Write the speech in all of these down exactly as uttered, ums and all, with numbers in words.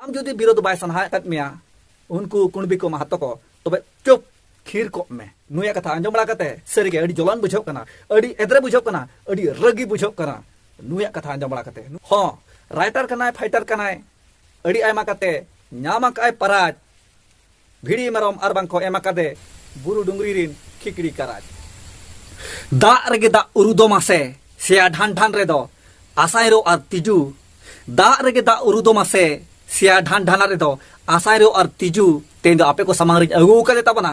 ᱟᱢ ᱡᱩᱫᱤ ᱵᱤᱨᱳᱫᱷ ᱵᱟᱭ ᱥᱟᱱᱟᱭᱮᱫ ᱢᱮᱭᱟ, ᱩᱱᱠᱩ ᱠᱩᱬᱵᱤ ᱠᱚ ᱢᱟᱦᱟᱛᱚ ᱠᱚ, ᱛᱚᱵᱮ ᱪᱩᱯ ᱛᱷᱤᱨ ᱠᱚᱜ ᱢᱮ᱾ ᱱᱩᱭᱟᱜ ᱠᱟᱛᱷᱟ ᱟᱸᱡᱚᱢ ᱵᱟᱲᱟ ᱠᱟᱛᱮ ᱥᱟᱹᱨᱤᱜᱮ ᱟᱹᱰᱤ ᱡᱚᱞᱟᱱ ᱵᱩᱡᱷᱟᱹᱜ ᱠᱟᱱᱟ, ᱟᱹᱰᱤ ᱮᱫᱽᱨᱮ ᱵᱩᱡᱷᱟᱹᱜ ᱠᱟᱱᱟ, ᱟᱹᱰᱤ ᱨᱟᱹᱜᱤ ᱵᱩᱡᱷᱟᱹᱜ ᱠᱟᱱᱟ ᱱᱩᱭᱟᱜ ᱠᱟᱛᱷᱟ ᱟᱸᱡᱚᱢ ᱵᱟᱲᱟ ᱠᱟᱛᱮ᱾ ᱦᱚᱸ, ᱨᱟᱭᱴᱟᱨ ᱠᱟᱱᱟᱭ, ᱯᱷᱟᱭᱴᱟᱨ ᱠᱟᱱᱟᱭ, ᱟᱹᱰᱤ ᱟᱭᱢᱟ ᱠᱟᱛᱮ ᱧᱟᱢ ᱟᱠᱟᱫᱼᱟᱭ ᱯᱟᱨᱟᱡᱽ᱾ ᱵᱷᱤᱲᱤ ᱢᱮᱨᱚᱢ ᱟᱨ ᱵᱟᱝ ᱠᱚ ᱮᱢ ᱟᱠᱟᱫᱮ ᱵᱩᱨᱩ ᱰᱩᱝᱨᱤ ᱨᱤᱱ ᱠᱷᱤᱠᱲᱤ ᱠᱟᱨᱟᱡᱽ᱾ ᱫᱟᱜ ᱨᱮᱜᱮ ᱫᱟᱜ ᱩᱨᱩ ᱫᱚ ᱢᱟᱥᱮ, ᱥᱮᱭᱟ ᱰᱷᱟᱱ ᱰᱷᱟᱱ ᱨᱮᱫᱚ ᱟᱥᱟᱭᱨᱚ ᱟᱨ ᱛᱤᱡᱩ᱾ ᱫᱟᱜ ᱨᱮᱜᱮ ᱫᱟᱜ ᱩᱨᱩ ᱫᱚ ᱢᱟᱥᱮ, ᱥᱮᱭᱟ ᱰᱷᱟᱱ ᱰᱷᱟᱱᱟ ᱨᱮᱫᱚ ᱟᱥᱟᱭᱨᱚ ᱟᱨ ᱛᱤᱡᱩ᱾ ᱛᱮᱦᱮᱧ ᱫᱚ ᱟᱯᱮ ᱠᱚ ᱥᱟᱢᱟᱝ ᱨᱤᱧ ᱟᱹᱜᱩ ᱟᱠᱟᱫᱮ ᱛᱟᱵᱚᱱᱟ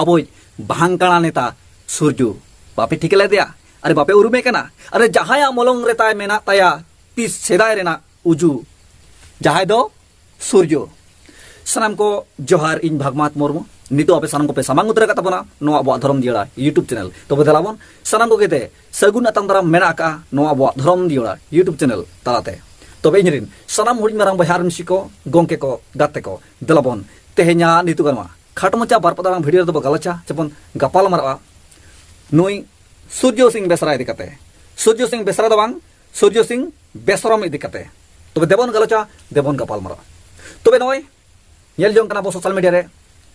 ᱟᱵᱚᱭᱤᱡ ᱵᱷᱟᱝᱠᱟᱲᱟ ᱱᱮᱛᱟ ᱥᱩᱨᱡᱩ᱾ ᱵᱟᱯᱮ ᱴᱷᱤᱠᱟᱹ ᱞᱮᱫᱮᱭᱟ? ᱟᱨᱮ, ᱵᱟᱯᱮ ᱩᱨᱩᱢᱮ ᱠᱟᱱᱟ? ᱟᱨᱮ, ᱡᱟᱦᱟᱸᱭᱟᱜ ᱢᱚᱞᱚᱝ ᱨᱮ ᱛᱟᱭ ᱢᱮᱱᱟᱜ ᱛᱟᱭᱟ ᱛᱤᱥ ᱥᱮᱫᱟᱭ ᱨᱮᱱᱟᱜ ᱩᱡᱩ, ᱡᱟᱦᱟᱸᱭ ᱫᱚ ᱥᱩᱨᱡᱚ᱾ ᱥᱟᱱᱟᱢ ᱠᱚ ᱡᱚᱦᱟᱨ, ᱤᱧ ᱵᱷᱟᱜᱽᱢᱟᱛ ᱢᱩᱨᱢᱩ᱾ ᱱᱤᱛᱚᱜ ᱟᱯᱮ ᱥᱟᱱᱟᱢ ᱠᱚᱯᱮ ᱥᱟᱢᱟᱝ ᱩᱛᱟᱹᱨ ᱟᱠᱟᱫ ᱛᱟᱵᱚᱱᱟ ᱱᱚᱣᱟ ᱟᱵᱚᱣᱟᱜ ᱫᱷᱚᱨᱚᱢ ᱡᱤᱭᱟᱹᱲᱟ YouTube ᱪᱮᱱᱮᱞ᱾ ᱛᱚᱵᱮ ᱫᱮᱞᱟ ᱵᱚᱱ ᱥᱟᱱᱟᱢ ᱠᱚᱜᱮ ᱛᱮ ᱥᱟᱹᱜᱩᱱ ᱟᱛᱟᱝ ᱫᱟᱨᱟᱢ ᱢᱮᱱᱟᱜ ᱟᱠᱟᱫᱼᱟ ᱱᱚᱣᱟ ᱟᱵᱚᱣᱟᱜ ᱫᱷᱚᱨᱚᱢ ᱡᱤᱭᱟᱹᱲᱟ YouTube ᱪᱮᱱᱮᱞ ᱛᱟᱞᱟᱛᱮ᱾ ᱛᱚᱵᱮ ᱤᱧ ᱨᱤᱱ ᱥᱟᱱᱟᱢ ᱦᱩᱰᱤᱧ ᱢᱟᱨᱟᱝ ᱵᱚᱭᱦᱟ ᱟᱨ ᱢᱤᱥᱤ ᱠᱚ, ᱜᱚᱢᱠᱮ ᱠᱚ, ᱜᱟᱛᱮ ᱠᱚ, ᱫᱮᱞᱟ ᱵᱚᱱ ᱛᱮᱦᱮᱧᱟᱜ ᱱᱤᱛᱚᱜ ᱜᱟᱱᱚᱜᱼᱟ ᱠᱷᱟᱴᱚ ᱢᱟᱪᱷᱟ ᱵᱟᱨ ᱯᱟᱛᱟᱲᱟᱝ ᱵᱷᱤᱰᱤᱭᱳ ᱨᱮᱫᱚ ᱵᱚ ᱜᱟᱞᱚᱪᱟ ᱪᱮ ᱵᱚᱱ ᱜᱟᱯᱟᱞ ᱢᱟᱨᱟᱜᱼᱟ ᱱᱩᱭ ᱥᱩᱨᱡᱚ ᱥᱤᱝ ᱵᱮᱥᱨᱟ ᱤᱫᱤ ᱠᱟᱛᱮ᱾ ᱥᱩᱨᱡᱚ ᱥᱤᱝ ᱵᱮᱥᱨᱟ ᱫᱚ ᱵᱟᱝ, ᱥᱩᱨᱡᱚ ᱥᱤᱝ ᱵᱮᱥᱨᱚᱢ ᱤᱫᱤ ᱠᱟᱛᱮ᱾ ᱛᱚᱵᱮ ᱫᱮᱵᱚᱱ ᱜᱟᱞᱚᱪᱟ, ᱫᱮᱵᱚᱱ ᱜᱟᱯᱟᱞ ᱢᱟᱨᱟᱜᱼᱟ᱾ ᱛᱚᱵᱮ ᱱᱚᱜᱼᱚᱭ ᱧᱮᱞ ᱡᱚᱝ ᱠᱟᱱᱟ ᱵᱚ ᱥᱳᱥᱟᱞ ᱢᱤᱰᱤᱭᱟ ᱨᱮ,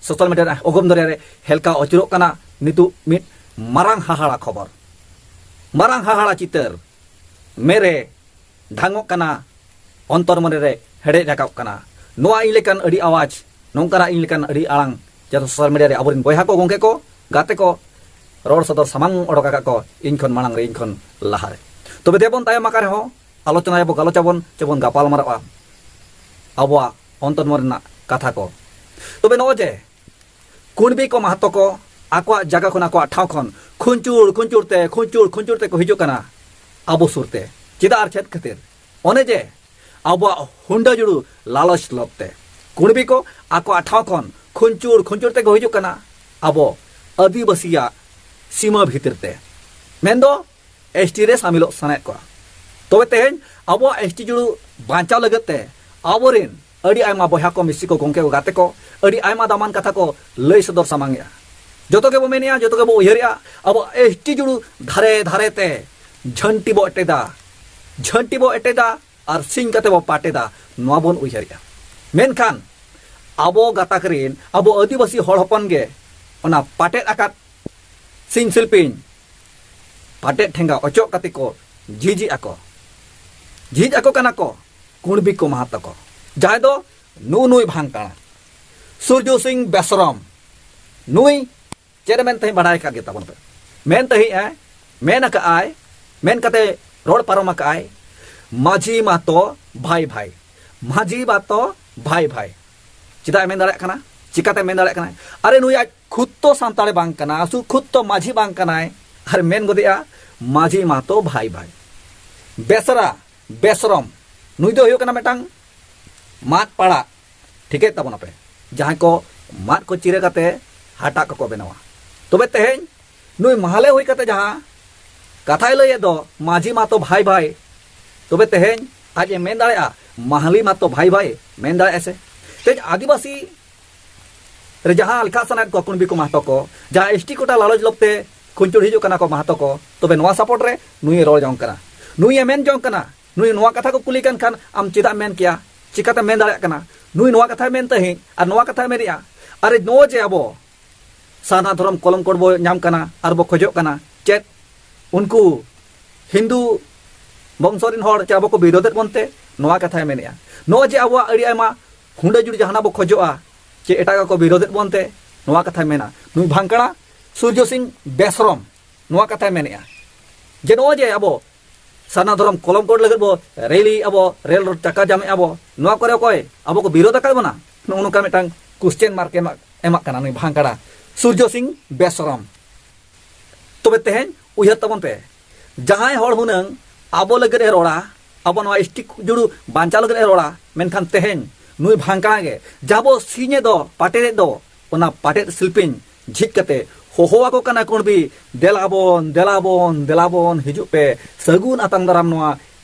ᱥᱳᱥᱟᱞ ᱢᱤᱰᱤᱭᱟ ᱨᱮ ᱚᱜᱚᱢ ᱫᱚᱨᱭᱟ ᱨᱮ ᱦᱮᱞᱠᱟᱣ ᱟᱹᱪᱩᱨᱚᱜ ᱠᱟᱱᱟ ᱱᱤᱛᱚᱜ ᱢᱤᱫ ᱢᱟᱨᱟᱝ ᱦᱟᱦᱟᱲᱟ ᱠᱷᱚᱵᱚᱨ, ᱢᱟᱨᱟᱝ ᱦᱟᱦᱟᱲᱟ ᱪᱤᱛᱟᱹᱨ᱾ ᱢᱮᱨᱮ ᱰᱷᱟᱝᱚᱜ ᱠᱟᱱᱟ, ᱚᱱᱛᱚᱨ ᱢᱚᱱᱮ ᱨᱮ ᱦᱮᱰᱮᱡ ᱨᱟᱠᱟᱵ ᱠᱟᱱᱟ᱾ ᱱᱚᱣᱟ ᱤᱧ ᱞᱮᱠᱟᱱ ᱟᱹᱰᱤ ᱟᱣᱟᱡᱽ, ᱱᱚᱝᱠᱟᱱᱟᱜ ᱤᱧ ᱞᱮᱠᱟᱱ ᱟᱹᱰᱤ ᱟᱲᱟᱝ, ᱡᱟᱦᱟᱸ ᱫᱚ ᱥᱳᱥᱟᱞ ᱢᱤᱰᱤᱭᱟ ᱨᱮ ᱟᱵᱚᱨᱮᱱ ᱵᱚᱭᱦᱟ ᱠᱚ, ᱜᱚᱢᱠᱮ ᱠᱚ, ᱜᱟᱛᱮ ᱠᱚ ᱨᱚᱲ ᱥᱚᱫᱚᱨ ᱥᱟᱢᱟᱝ ᱚᱰᱚᱠ ᱟᱠᱟᱫ ᱠᱚ ᱤᱧ ᱠᱷᱚᱱ ᱢᱟᱲᱟᱝ ᱨᱮ, ᱤᱧ ᱠᱷᱚᱱ ᱞᱟᱦᱟ ᱨᱮ᱾ ᱛᱚᱵᱮ ᱫᱮᱵᱚᱱ ᱛᱟᱭᱚᱢ ᱟᱠᱟᱱ ᱨᱮᱦᱚᱸ ᱟᱞᱳᱪᱚᱱᱟᱭᱟᱵᱚ, ᱜᱟᱞᱚᱪᱟᱵᱚᱱ ᱪᱮᱵᱚᱱ ᱜᱟᱯᱟᱞ ᱢᱟᱨᱟᱜᱼᱟ ᱟᱵᱚᱣᱟᱜ ᱚᱱᱛᱚᱨ ᱢᱚᱱ ᱨᱮᱱᱟᱜ ᱠᱟᱛᱷᱟ ᱠᱚ᱾ ᱛᱚᱵᱮ ᱱᱚᱜᱼᱚᱭ ᱡᱮ ᱠᱩᱬᱵᱤ ᱠᱚ ᱢᱟᱦᱟᱛᱚ ᱠᱚ ᱟᱠᱚᱣᱟᱜ ᱡᱟᱭᱜᱟ ᱠᱷᱚᱱ, ᱟᱠᱚᱣᱟᱜ ᱴᱷᱟᱶ ᱠᱷᱚᱱ ᱠᱷᱩᱧᱪᱩᱲ ᱠᱷᱩᱧᱪᱩᱲ ᱛᱮ, ᱠᱷᱩᱧᱪᱩᱲ ᱠᱷᱩᱧᱪᱩᱲ ᱛᱮᱠᱚ ᱦᱤᱡᱩᱜ ᱠᱟᱱᱟ ᱟᱵᱚ ᱥᱩᱨ ᱛᱮ᱾ ᱪᱮᱫᱟᱜ ᱟᱨ ᱪᱮᱫ ᱠᱷᱟᱹᱛᱤᱨ? ᱚᱱᱮ ᱡᱮ ᱟᱵᱚᱣᱟᱜ ᱦᱩᱱᱰᱟᱹ ᱡᱩᱲᱩ ᱞᱟᱞᱚᱪ ᱞᱚᱵ ᱛᱮ ᱠᱩᱬᱵᱤ ᱠᱚ ᱟᱠᱚᱣᱟᱜ ᱴᱷᱟᱶ ᱠᱷᱚᱱ ᱠᱷᱩᱧᱪᱩᱲ ᱠᱷᱩᱧᱪᱩᱲ ᱛᱮᱠᱚ ᱦᱤᱡᱩᱜ ᱠᱟᱱᱟ ᱟᱵᱚ ᱟᱹᱫᱤᱵᱟᱹᱥᱤᱭᱟᱜ ᱥᱤᱢᱟᱹ ᱵᱷᱤᱛᱤᱨ ᱛᱮ, ᱢᱮᱱᱫᱚ ᱮᱥ ᱴᱤ ᱨᱮ ᱥᱟᱢᱤᱞᱚᱜ ᱥᱟᱱᱟᱭᱮᱫ ᱠᱚᱣᱟ᱾ ᱛᱚᱵᱮ ᱛᱮᱦᱮᱧ ᱟᱵᱚᱣᱟᱜ ᱮᱥ ᱴᱤ ᱡᱩᱲᱩ ᱵᱟᱧᱪᱟᱣ ᱞᱟᱹᱜᱤᱫ ᱛᱮ ᱟᱵᱚᱨᱮᱱ ᱟᱹᱰᱤ ᱟᱭᱢᱟ ᱵᱚᱭᱦᱟ ᱠᱚ, ᱢᱤᱥᱤ ᱠᱚ, ᱜᱚᱢᱠᱮ ᱠᱚ, ᱜᱟᱛᱮ ᱠᱚ ᱟᱹᱰᱤ ᱟᱭᱢᱟ ᱫᱟᱢᱟᱱ ᱠᱟᱛᱷᱟ ᱠᱚ ᱞᱟᱹᱭ ᱥᱚᱫᱚᱨ ᱥᱟᱢᱟᱝᱮᱜᱼᱟ᱾ ᱡᱚᱛᱚ ᱜᱮᱵᱚ ᱢᱮᱱᱮᱜᱼᱟ, ᱡᱚᱛᱚ ᱜᱮᱵᱚ ᱩᱭᱦᱟᱹᱨᱮᱜᱼᱟ, ᱟᱵᱚ ᱮᱥ ᱴᱤ ᱡᱩᱲᱩ ᱫᱷᱟᱨᱮ ᱫᱷᱟᱨᱮ ᱛᱮ ᱡᱷᱟᱹᱱᱴᱤ ᱵᱚ ᱮᱴᱮᱫᱟ, ᱡᱷᱟᱹᱱᱴᱤ ᱵᱚ ᱮᱴᱮᱫᱟ ᱟᱨ ᱥᱤᱧ ᱠᱟᱛᱮ ᱵᱚ ᱯᱟᱴᱮᱫᱟ, ᱱᱚᱣᱟ ᱵᱚᱱ ᱩᱭᱦᱟᱹᱨᱮᱜᱼᱟ᱾ ᱢᱮᱱᱠᱷᱟᱱ ᱟᱵᱚ ᱜᱟᱛᱟᱠ ᱨᱮᱱ, ᱟᱵᱚ ᱟᱹᱫᱤᱵᱟᱹᱥᱤ ᱦᱚᱲ ᱦᱚᱯᱚᱱ ᱜᱮ ᱚᱱᱟ ᱯᱟᱴᱮᱫ ᱟᱠᱟᱫ ᱥᱤᱧ ᱥᱤᱞᱯᱤᱧ ᱯᱟᱴᱮᱫ ᱴᱷᱮᱸᱜᱟ ᱚᱪᱚᱜ ᱠᱟᱛᱮ ᱠᱚ ᱡᱷᱤᱡᱮᱜ ᱟᱠᱚ, ᱡᱷᱤᱡ ᱟᱠᱚ ᱠᱟᱱᱟ ᱠᱚ ᱠᱩᱬᱵᱤ ᱠᱚ ᱢᱟᱦᱟᱛᱚ ᱠᱚ, ᱡᱟᱦᱟᱸᱭ ᱫᱚ ᱱᱩᱜᱼᱩ ᱱᱩᱭ ᱵᱷᱟᱝᱠᱟᱲᱟ ᱥᱩᱨᱡᱚ ᱥᱤᱝ ᱵᱮᱥᱨᱚᱢ, ᱱᱩᱭ ᱪᱮᱫ ᱮ ᱢᱮᱱ ᱛᱟᱦᱮᱸᱫ ᱵᱟᱲᱟᱭ ᱟᱠᱟᱫ ᱜᱮ ᱛᱟᱵᱚᱱ ᱯᱮ᱾ ᱢᱮᱱ ᱛᱟᱦᱮᱸᱫ ᱟᱭ, ᱢᱮᱱ ᱟᱠᱟᱫ ᱟᱭ, ᱢᱮᱱ ᱠᱟᱛᱮ ᱨᱚᱲ ᱯᱟᱨᱚᱢ ᱟᱠᱟᱫ ᱟᱭ, "ᱢᱟᱹᱡᱷᱤ ᱢᱟᱛᱚ ᱵᱷᱟᱭ ᱵᱷᱟᱭ, ᱢᱟᱹᱡᱷᱤ ᱢᱟᱛᱚ ᱵᱷᱟᱭ ᱵᱷᱟᱭ᱾" ᱪᱮᱫᱟᱜ ᱮ ᱢᱮᱱ ᱫᱟᱲᱮᱭᱟᱜ ᱠᱟᱱᱟ? ᱪᱤᱠᱟᱛᱮ ᱢᱮᱱ ᱫᱟᱲᱮᱭᱟᱜ ᱠᱟᱱᱟ? ᱟᱨᱮ, ᱱᱩᱭ ᱟᱡ ᱠᱷᱩᱫ ᱛᱚ ᱥᱟᱱᱛᱟᱲᱮ ᱵᱟᱝ ᱠᱟᱱᱟ, ᱥᱩ ᱠᱷᱩᱫ ᱛᱚ ᱢᱟᱹᱡᱷᱤ ᱵᱟᱝ ᱠᱟᱱᱟᱭ, ᱟᱨ ᱢᱮᱱ ᱜᱚᱫᱮᱜᱼᱟ, "ᱢᱟᱹᱡᱷᱤ ᱢᱟᱛᱚ ᱵᱷᱟᱭ ᱵᱷᱟᱭ᱾" ᱵᱮᱥᱨᱟ, ᱵᱮᱥᱨᱚᱢ, ᱱᱩᱭ ᱫᱚ ᱦᱩᱭᱩᱜ ᱠᱟᱱᱟ ᱢᱤᱫᱴᱟᱝ ᱢᱟᱫ ᱯᱟᱲᱟᱜ, ᱴᱷᱤᱠᱟᱹᱭ ᱛᱟᱵᱚᱱᱟᱯᱮ, ᱡᱟᱦᱟᱸᱭ ᱠᱚ ᱢᱟᱫ ᱠᱚ ᱪᱤᱨᱟᱹ ᱠᱟᱛᱮ ᱦᱟᱴᱟᱜ ᱠᱚᱠᱚ ᱵᱮᱱᱟᱣᱟ᱾ ᱛᱚᱵᱮ ᱛᱮᱦᱮᱧ ᱱᱩᱭ ᱢᱟᱦᱞᱮ ᱦᱩᱭ ᱠᱟᱛᱮ ᱡᱟᱦᱟᱸ ᱠᱟᱛᱷᱟᱭ ᱞᱟᱹᱭᱮᱫ ᱫᱚ, "ᱢᱟᱹᱡᱷᱤ ᱢᱟᱛᱚ ᱵᱷᱟᱭ ᱵᱷᱟᱭ", ᱛᱚᱵᱮ ᱛᱮᱦᱮᱧ ᱟᱡ ᱮ ᱢᱮᱱ ᱫᱟᱲᱮᱭᱟᱜᱼᱟ, "ᱢᱟᱦᱞᱤ ᱢᱟᱛᱚ ᱵᱷᱟᱭ ᱵᱷᱟᱭ"? ᱢᱮᱱ ᱫᱟᱲᱮᱭᱟᱜᱼᱟ ᱥᱮ? ᱛᱮᱦᱮᱧ ᱟᱹᱫᱤᱵᱟᱹᱥᱤ ᱨᱮ ᱡᱟᱦᱟᱸ ᱞᱮᱠᱷᱟ ᱥᱟᱱᱟᱭᱮᱫ ᱠᱚᱣᱟ ᱠᱩᱬᱵᱤ ᱠᱚ ᱢᱟᱦᱟᱛᱚ ᱠᱚ, ᱡᱟᱦᱟᱸ ᱮᱥ ᱴᱤ ᱠᱳᱴᱟ ᱞᱟᱞᱚᱪ ᱞᱚᱵᱛᱮ ᱠᱷᱩᱧᱪᱩᱲ ᱦᱤᱡᱩᱜ ᱠᱟᱱᱟ ᱠᱚ ᱢᱟᱦᱟᱛᱚ ᱠᱚ, ᱛᱚᱵᱮ ᱱᱚᱣᱟ ᱥᱟᱯᱳᱨᱴ ᱨᱮ ᱱᱩᱭ ᱮ ᱨᱚᱲ ᱡᱚᱝ ᱠᱟᱱᱟ, ᱱᱩᱭ ᱮ ᱢᱮᱱ ᱡᱚᱝ ᱠᱟᱱᱟ, ᱱᱩᱭ ᱱᱚᱣᱟ ᱠᱟᱛᱷᱟ ᱠᱚ ᱠᱩᱞᱤ ᱠᱟᱱ ᱠᱷᱟᱱ ᱟᱢ ᱪᱮᱫᱟᱜ ᱮᱢ ᱢᱮᱱ ᱠᱮᱭᱟ? ᱪᱤᱠᱟᱛᱮᱢ ᱢᱮᱱ ᱫᱟᱲᱮᱭᱟᱜ ᱠᱟᱱᱟ? ᱱᱩᱭ ᱱᱚᱣᱟ ᱠᱟᱛᱷᱟᱭ ᱢᱮᱱ ᱛᱟᱦᱮᱸᱫ ᱟᱨ ᱱᱚᱣᱟ ᱠᱟᱛᱷᱟᱭ ᱢᱮᱱᱮᱜᱼᱟ᱾ ᱟᱨᱮ, ᱱᱚᱜᱼᱚᱭ ᱡᱮ ᱟᱵᱚ ᱥᱟᱨᱱᱟ ᱫᱷᱚᱨᱚᱢ ᱠᱚᱞᱚᱢ ᱠᱳᱰ ᱵᱚ ᱧᱟᱢ ᱠᱟᱱᱟ ᱟᱨ ᱵᱚ ᱠᱷᱚᱡᱚᱜ ᱠᱟᱱᱟ, ᱪᱮᱫ ᱩᱱᱠᱩ ᱦᱤᱱᱫᱩ ᱵᱚᱝᱥᱚ ᱨᱮᱱ ᱦᱚᱲ ᱪᱮ ᱟᱵᱚ ᱠᱚ ᱵᱤᱨᱳᱫᱮᱫ ᱵᱚᱱᱛᱮ? ᱱᱚᱣᱟ ᱠᱟᱛᱷᱟᱭ ᱢᱮᱱᱮᱜᱼᱟ᱾ ᱱᱚᱜᱼᱚᱭ ᱡᱮ ᱟᱵᱚᱣᱟᱜ ᱟᱹᱰᱤ ᱟᱭᱢᱟ ᱦᱩᱸᱰᱟᱹ ᱡᱩᱲᱤ ᱡᱟᱦᱟᱱᱟᱜ ᱵᱚ ᱠᱷᱚᱡᱚᱜᱼᱟ, ᱪᱮ ᱮᱴᱟᱜᱟᱜ ᱠᱚ ᱵᱤᱨᱳᱫᱮᱫ ᱵᱚᱱᱛᱮ? ᱱᱚᱣᱟ ᱠᱟᱛᱷᱟᱭ ᱢᱮᱱᱟ᱾ ᱱᱩᱭ ᱵᱷᱟᱝᱠᱲᱟ ᱥᱩᱨᱡᱚ ᱥᱤᱝ ᱵᱮᱥᱨᱚᱢ ᱱᱚᱣᱟ ᱠᱟᱛᱷᱟᱭ ᱢᱮᱱᱮᱜᱼᱟ ᱡᱮ ᱱᱚᱜᱼᱚᱭ ᱡᱮ ᱟᱵᱚ ᱥᱟᱨᱱᱟ ᱫᱷᱚᱨᱚᱢ ᱠᱚᱞᱚᱢ ᱠᱳᱰ ᱞᱟᱹᱜᱤᱫ ᱵᱚ ᱨᱮᱞᱤ ᱟᱵᱚ, ᱨᱮᱞ ᱨᱳᱰ ᱪᱟᱠᱟ ᱡᱟᱢᱮᱜᱼᱟ ᱵᱚ, ᱱᱚᱣᱟ ᱠᱚᱨᱮ ᱚᱠᱚᱭ ᱟᱵᱚ ᱠᱚ ᱵᱤᱨᱳᱫ ᱟᱠᱟᱫ ᱵᱚᱱᱟ? ᱱᱚᱜᱼᱚ ᱱᱚᱝᱠᱟ ᱢᱤᱫᱴᱟᱝ ᱠᱚᱥᱪᱮᱱ ᱢᱟᱨᱠ ᱮᱢᱟᱜ, ᱮᱢᱟᱜ ᱠᱟᱱᱟ ᱱᱩᱭ ᱵᱷᱟᱝᱠᱟᱲᱟ ᱥᱩᱨᱡᱚ ᱥᱤᱝ ᱵᱮᱥᱨᱚᱢ᱾ ᱛᱚᱵᱮ ᱛᱮᱦᱮᱧ ᱩᱭᱦᱟᱹᱨ ᱛᱟᱵᱚᱱ ᱯᱮ, ᱡᱟᱦᱟᱸᱭ ᱦᱚᱲ ᱦᱩᱱᱟᱹᱝ ᱟᱵᱚ ᱞᱟᱹᱜᱤᱫ ᱮ ᱨᱚᱲᱟ, ᱟᱵᱚ ᱱᱚᱣᱟ ᱮᱥ ᱴᱤ ᱡᱩᱲᱩ ᱵᱟᱧᱪᱟᱣ ᱞᱟᱹᱜᱤᱫ ᱮ ᱨᱚᱲᱟ, ᱢᱮᱱᱠᱷᱟᱱ ᱛᱮᱦᱮᱧ ᱱᱩᱭ ᱵᱷᱟᱝᱠᱲᱟ ᱜᱮ ᱡᱟᱦᱟᱸ ᱵᱚ ᱥᱤᱧ ᱮᱫ ᱫᱚ, ᱯᱟᱴᱮᱫ ᱮᱫ ᱫᱚ, ᱚᱱᱟ ᱯᱟᱴᱮᱫ ᱥᱤᱞᱯᱤᱧ ᱡᱷᱤᱡ ᱠᱟᱛᱮ ᱦᱚᱦᱚ ᱟᱠᱚ ᱠᱟᱱᱟ ᱠᱩᱬᱵᱤ, "ᱫᱮᱞᱟ ᱵᱚᱱ, ᱫᱮᱞᱟ ᱵᱚᱱ, ᱫᱮᱞᱟ ᱵᱚᱱ, ᱦᱤᱡᱩᱜ ᱯᱮ, ᱥᱟᱹᱜᱩᱱ ᱟᱛᱟᱝ ᱫᱟᱨᱟᱢ ᱱᱚᱣᱟ